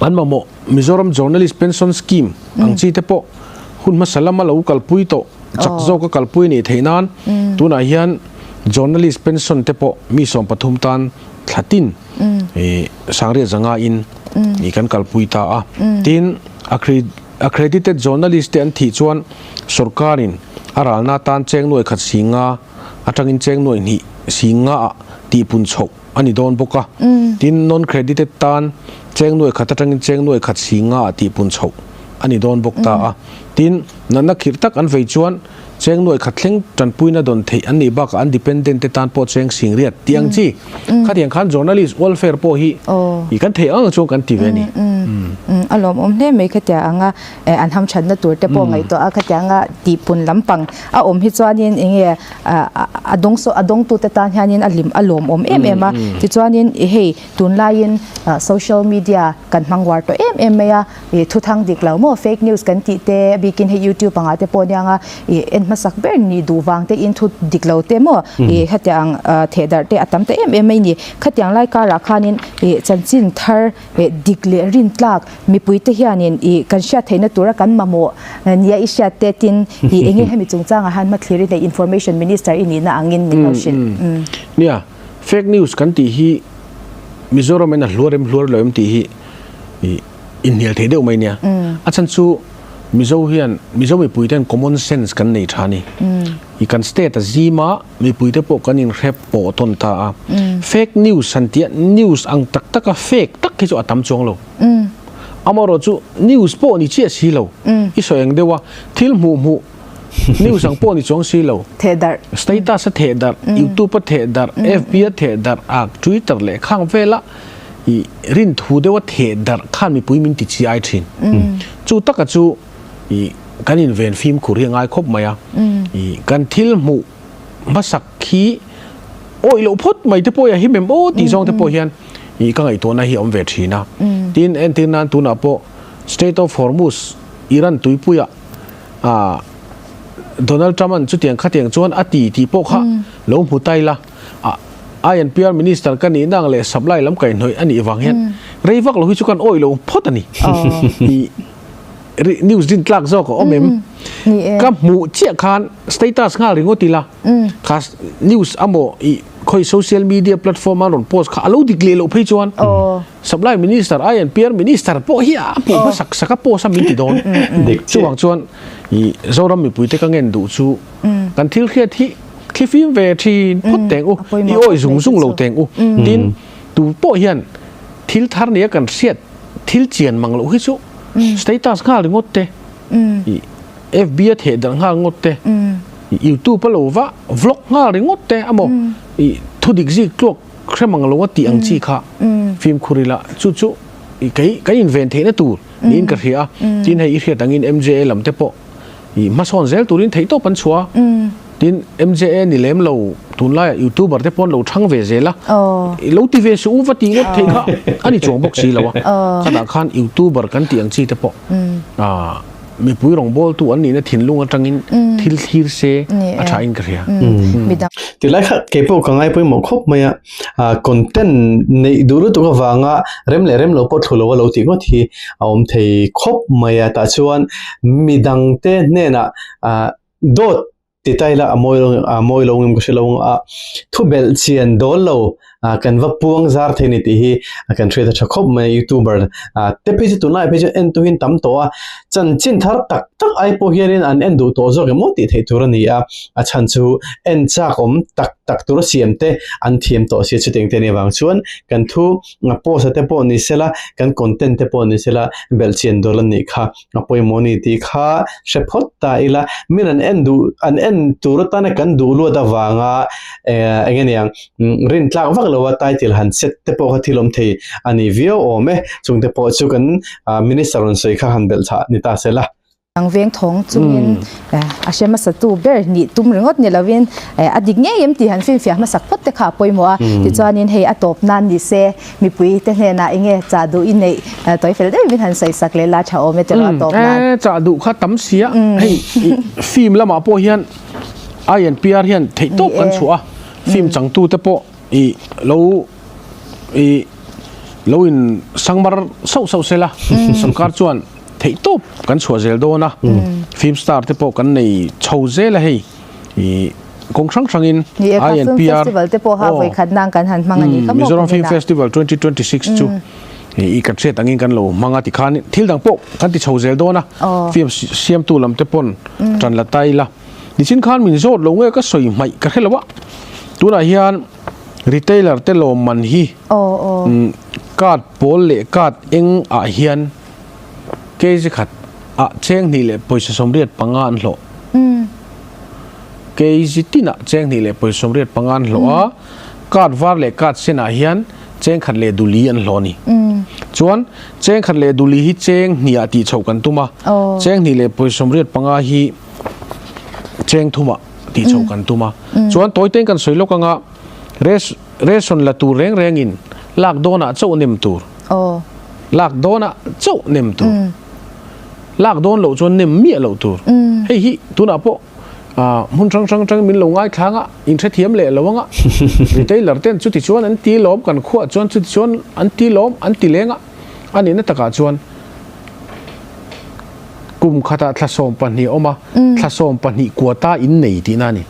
an mamawh Mizoram Journalist Pension Scheme ang chi te pawh hun hmasa lama lo kalpui tawh chak zawk a kalpui anih theih nan tunah hian Journalist Pension te pawh mi 13 tan thla tin sangriat zanga in kan kalpui ta a. Tin Accredited Journalist te an thih chuan sorkarin a ralna tan cheng nuai khat singa atangin cheng nuai hnih singa ah. tihpun chhoh a ni dawn bawk a. Tin, non-credited tan cheng nuai khat atangin cheng nuai khat si nga ah tihpun chhoh a ni dawn bawk ta a. Tin, natna khirh tak an vei chuan cheng nuai khat thleng tanpuina dawn theih an nih bakah an dependent te tan pawh cheng sing riat tih ang chi. Khatiang khan journalist welfare pawh hi i kan theih ang chuan kan ti ve a ni. A lawmawm hle mai khatia anga an hamthatna tur te pawh ngaihtuah a khatianga tihpun lampang a awm hi chuanin enge a dawng saw a dawngtute tan hianin a hlim a lawmawm em em a tichuanin i hei tunlaiin social media kan hmang uar tawh em em mai a ih thuthang dik lo maw fake news kan tih te a bikin hei youtube angah te pawh aniang a ih en hmasak ber nih duh vang te in thu dik lo te maw ih hetiang thehdarh te a tam ta em em mai ni khatiang lai karah khanin ih chanchin thar Ih dik leh rintlak mipuite hianin ih kan hriat theihna tura kan mamawh nia i hriat te tin ih enge hemi chungchangah hian hmathlir i neih Information Minister i nihna angin min lo hrilh. Nia, fake news kan tih hi Mizoram in a hluar em hluar lo em tih hi ih inhnial thei deuh mai nia. A chhan chu Mizo hian Mizo mipuiten common sense kan nei tha a ni. Ih kan state a zim a. Mipuite pawh kan inhre pawh tawn ta a. Fake news han tia news ang tak taka fake tak hi chu a tam chuang lo. Amaherawh chu news pawh ni chiah si lo. I sawi ang deuh a, thil hmuh hmuh news ang pawh ni chuang si lo. Thehdarh. Status a thehdarh, YouTube a thehdarh, FB a thehdarh, a Twitter leh khang vela i rinthu deuh a thehdarh khan mipui min ti chi ai thin. Chu taka chu i kan inven fimkhur hi a ngai khawp mai a, i kan thil hmuh hmasak hi awih loh phawt mai te pawh hi a him em aw tih zawng te pawh hian i ka ngaihtuahna hi a awm ve thin a. Tin, entir nan tunah pawh Strait of Hormuz, Iran tuipuiah ah Donald Trump-a'n chutiang khatiang chuan a ti tih pawh kha lo hmu ta ila, a INPR Minister ka nihna ang leh supply lam kaihhnawih a nih vang hian rei vak lo hi chu kan awih lo phawt a ni. I News din tlak zawk a awm em? Ka hmuh chiah khan status nghal ringawt ila kha news amaw i khawi social media platform a rawn post kha a lo dik leh loh phei chuan supply minister INPR minister pawh hi a hmuh hmasak sak a post a min ti dawn. Chuvang chuan i Zoram mipuite ka ngen duh chu kan thil hriat hi thlifim ve thin phawt teng u, i awih zung zung lo teng u. Tin, tu pawh hian thil thar nia kan hriat thil chian mang loh hi chu Status nghal ringawt te, i FB a theh darh nghal ngawt te, i YouTube a lo va vlog nghal ringawt te amaw i thudik zik tluak hre mang lo a tih ang chi kha fimkhur ila chu chu i kei kan inven theihna tur niin ka hria a, tin hei i hriat angin MJA lam te pawh i hmasawn zel turin theihtawp an chhuah a. Tin, MJA ni lem lo, tunlaiah YouTuber te pawh an lo thang ve zel a, i lo ti ve suh u va tih ngawt theih kha a ni chuang bawk si lo a. Khatah khan YouTuber kan tih ang chi te pawh mipui rawngbawltu an nihna thinlung atangin thil thlir se a tha in ka hria. Tilai kha kei pawh ka ngai pawimawh khawp mai a, content neih duh lutuk avanga rem leh rem lo pawh thlu lo a lo tih ngawt hi a awm thei khawp mai a, tah chuan midangte hnenah Dawt ti ta ila a mawi lo a mawi lo ngem ka hre lo a, thu belh chian dawl lo kan va puang zar thei ni tih hi kan hriat a tha khawp mai youtuber te phei chu tunlai phei chu en tuhin tam tawh a, chanchin thar tak tak ai pawh hianin an en duh tawh zawk emaw tih theih tur a ni a, a chhan chu en chak awm tak tak tura siam te an thiam tawh sia chutiang te anih avang chuan kan thu post a te pawh ni sela kan content te pawh ni sela belh chian dawl a nih kha. A pawimawh ni tih kha hre phawt ta ila, min an en duh an en tur atana kan duh luat avanga eh eng nge niang rintlak vak loa title han set te pawh kha thil awm thei a ni viau awm e, chungte pawh chu kan minister rawn sawi kha han belh chah ni ta se la. Ang veng thawng chungin a hre hmasa tu ber nih tum ringawt ni lovin a dik ngei em tih han finfiah hmasak phawt te kha a pawimawh a, tichuanin hei a tawp nan ni se. Mipui te hnenah enge chah duh i neih tawi fel deuhin min han sawi sak leh la tha awm e tiraw a tawp nan. E chah duh kha tam sia hei film lamah pawh hian INPR hian theih tawp kan chhuah a film changtu te pawh i lo i lo in sangmar sauh sauh sela sorkar chuan theih tawp kan chhuah zel dawn a film star te pawh kan nei chho zel a hei i kawng hrang hrangin Ni e, kha Film Festival te pawh ha vawi khat nang kan han hmang a ni kha maw Mizoram Film Festival 2026 chu i kan hriat angin kan lo hmang a tikhan thil dang pawh kan ti chho zel dawn a film siamtu lam te pawn tan la ta ila nichin khan min zawt lo nge ka sawi hmaih ka hre lo a tunah hian. Retailer te lawmman hi card pawl leh card eng ah hian kg khat ah cheng hnih leh pawisa 85 an hlawh. Kg tin ah cheng hnih leh pawisa 85 an hlawh a, card var leh card sen ah hian cheng khat leh duli an hlawh a ni. Chuan cheng khat leh duli hi cheng hnih ah tih chhoh kan tum a, cheng hnih leh pawisa 85 hi cheng thum ah tih chhoh kan tum a. Chuan tawi tein kan sawi lawk anga ration la tur reng rengin lak dawnah chauh nem tur. Lak dawnah chauh nem tur. Lak dawn loh chuan nem miah loh tur. Hei hi tunah pawh hmun hrang hrang atangin min lo ngaithlang a, in hrethiam leh lo anga retailer ten chuti chuan an ti lawm kan khuah chuan chuti chuan an ti lawm an ti leng a, a nihna takah chuan Kum khatah thla 12 a awm a, thla 12 quota in nei tihna a ni.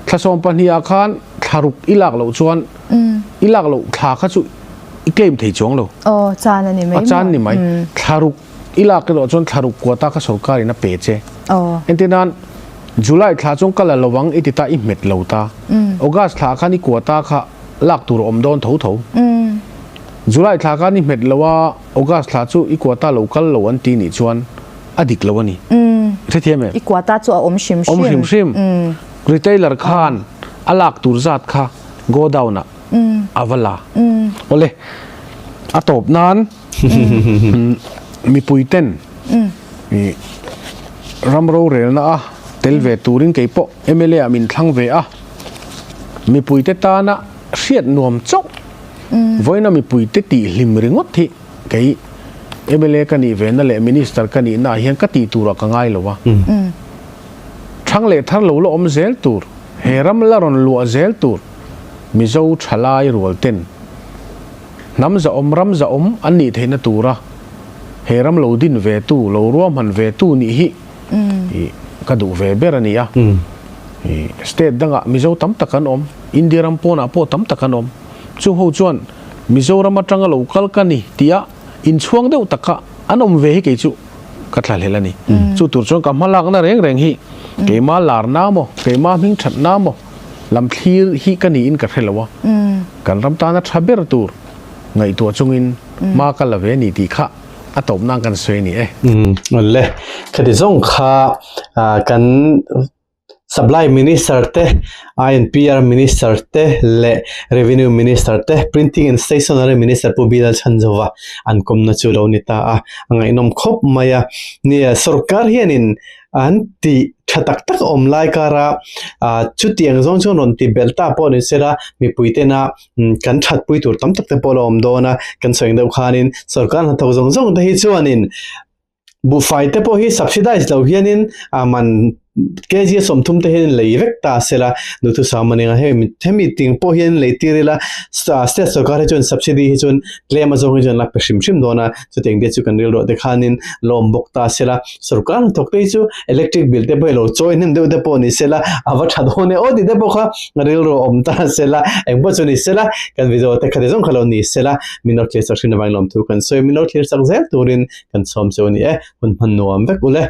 Thla 12 ah khan thla ruk i lak loh chuan i lak loh thla kha chu i claim thei chuang lo. Aw, chan a ni mai maw? A chan ni mai. Thla ruk i lak erawh chuan thla ruk quota kha sorkar in a pe che. Entir nan July thla chuan ka la lo ang i ti ta i hmet lo ta. August thla khan i quota kha lak tur a awm dawn tho tho. July thla khan i hmet lo a. August thla chu i quota lo kal lo an ti nih chuan a dik lo a ni. I hrethiam em? I quota chu a awm hrim hrim. Awm hrim hrim. Retailer khan a lak tur zat kha godown ah a va la. Awle, a tawp nan mipui ten ram rorelna a tel ve turin kei pawh mla ah min thlang ve a, mipui te tana hriat nuam chauh Vawiina mipuite tih hlim ringawt hi kei mla ka nih vena leh Minister ka nihna ah hian ka tih turah ka ngai lo a. Thang leh thar lo la awm zel tur, he ram la rawn luah zel tur Mizo thalai rual ten hnam zahawm ram zahawm an nih theihna tura he ram lo din ve tu, lo ruahman ve tu nih hi ka duh ve ber a ni a. State dangah Mizo tam tak an awm, India ram pawnah pawh tam tak an awm. Chung ho chuan Mizoram atanga lo kal ka ni tia inchhuang deuh taka an awm ve hi kei chu ka thlahlel a ni. Chu tur chuan ka hmalakna reng reng hi keima larna maw, keima hming thatna maw lam thlir hi ka niin ka hre lo a. Kan ram tana tha ber tur ngaihtuah chungin hma ka la ve a ni tih kha a tawp nan kan sawi a ni e. Awle, khati zawng kha kan Supply Minister te, INPR Minister te leh Revenue Minister te, Printing and Stationery Minister Pu Bilal Chhanzova an kawmna chu lo ni ta a, a ngaihnawm khawp mai a. Nia, sorkar hianin an tih tha tak tak a awm lai kara chutiang zawng chuan rawn ti belh ta pawh ni sela mipui tena kan thatpui tur tam tak te pawh a lo awm dawn a, kan sawi ang deuh khanin sorkar hnathawk zawng zawng te hi chuanin Buhfai te pawh hi subsidize lo hianin a man kg 30 te hian lei vek ta sela duhthusam a ni ang a, hemi hemi ting pawh hian lei tir ila state sorkar hi chuan subsidy hi chuan tlem azawng hi chuan la pe hrim hrim dawn a, chutiang te chu kan rilruah te khanin lawm bawk ta sela sorkar hnathawk te hi chu electric bill te pawh hi lo chawi hnem deuh te pawh ni sela a va tha dawn e aw tih te pawh kha rilru a awm ta sela engpawh chu ni sela kan video te kha ti zawng kha lo ni sela min lo thlir sak hrin avangin lawmthu kan sawi min lo thlir sak zel turin Kan sawm chu a ni e, hun hman nuam vek ule.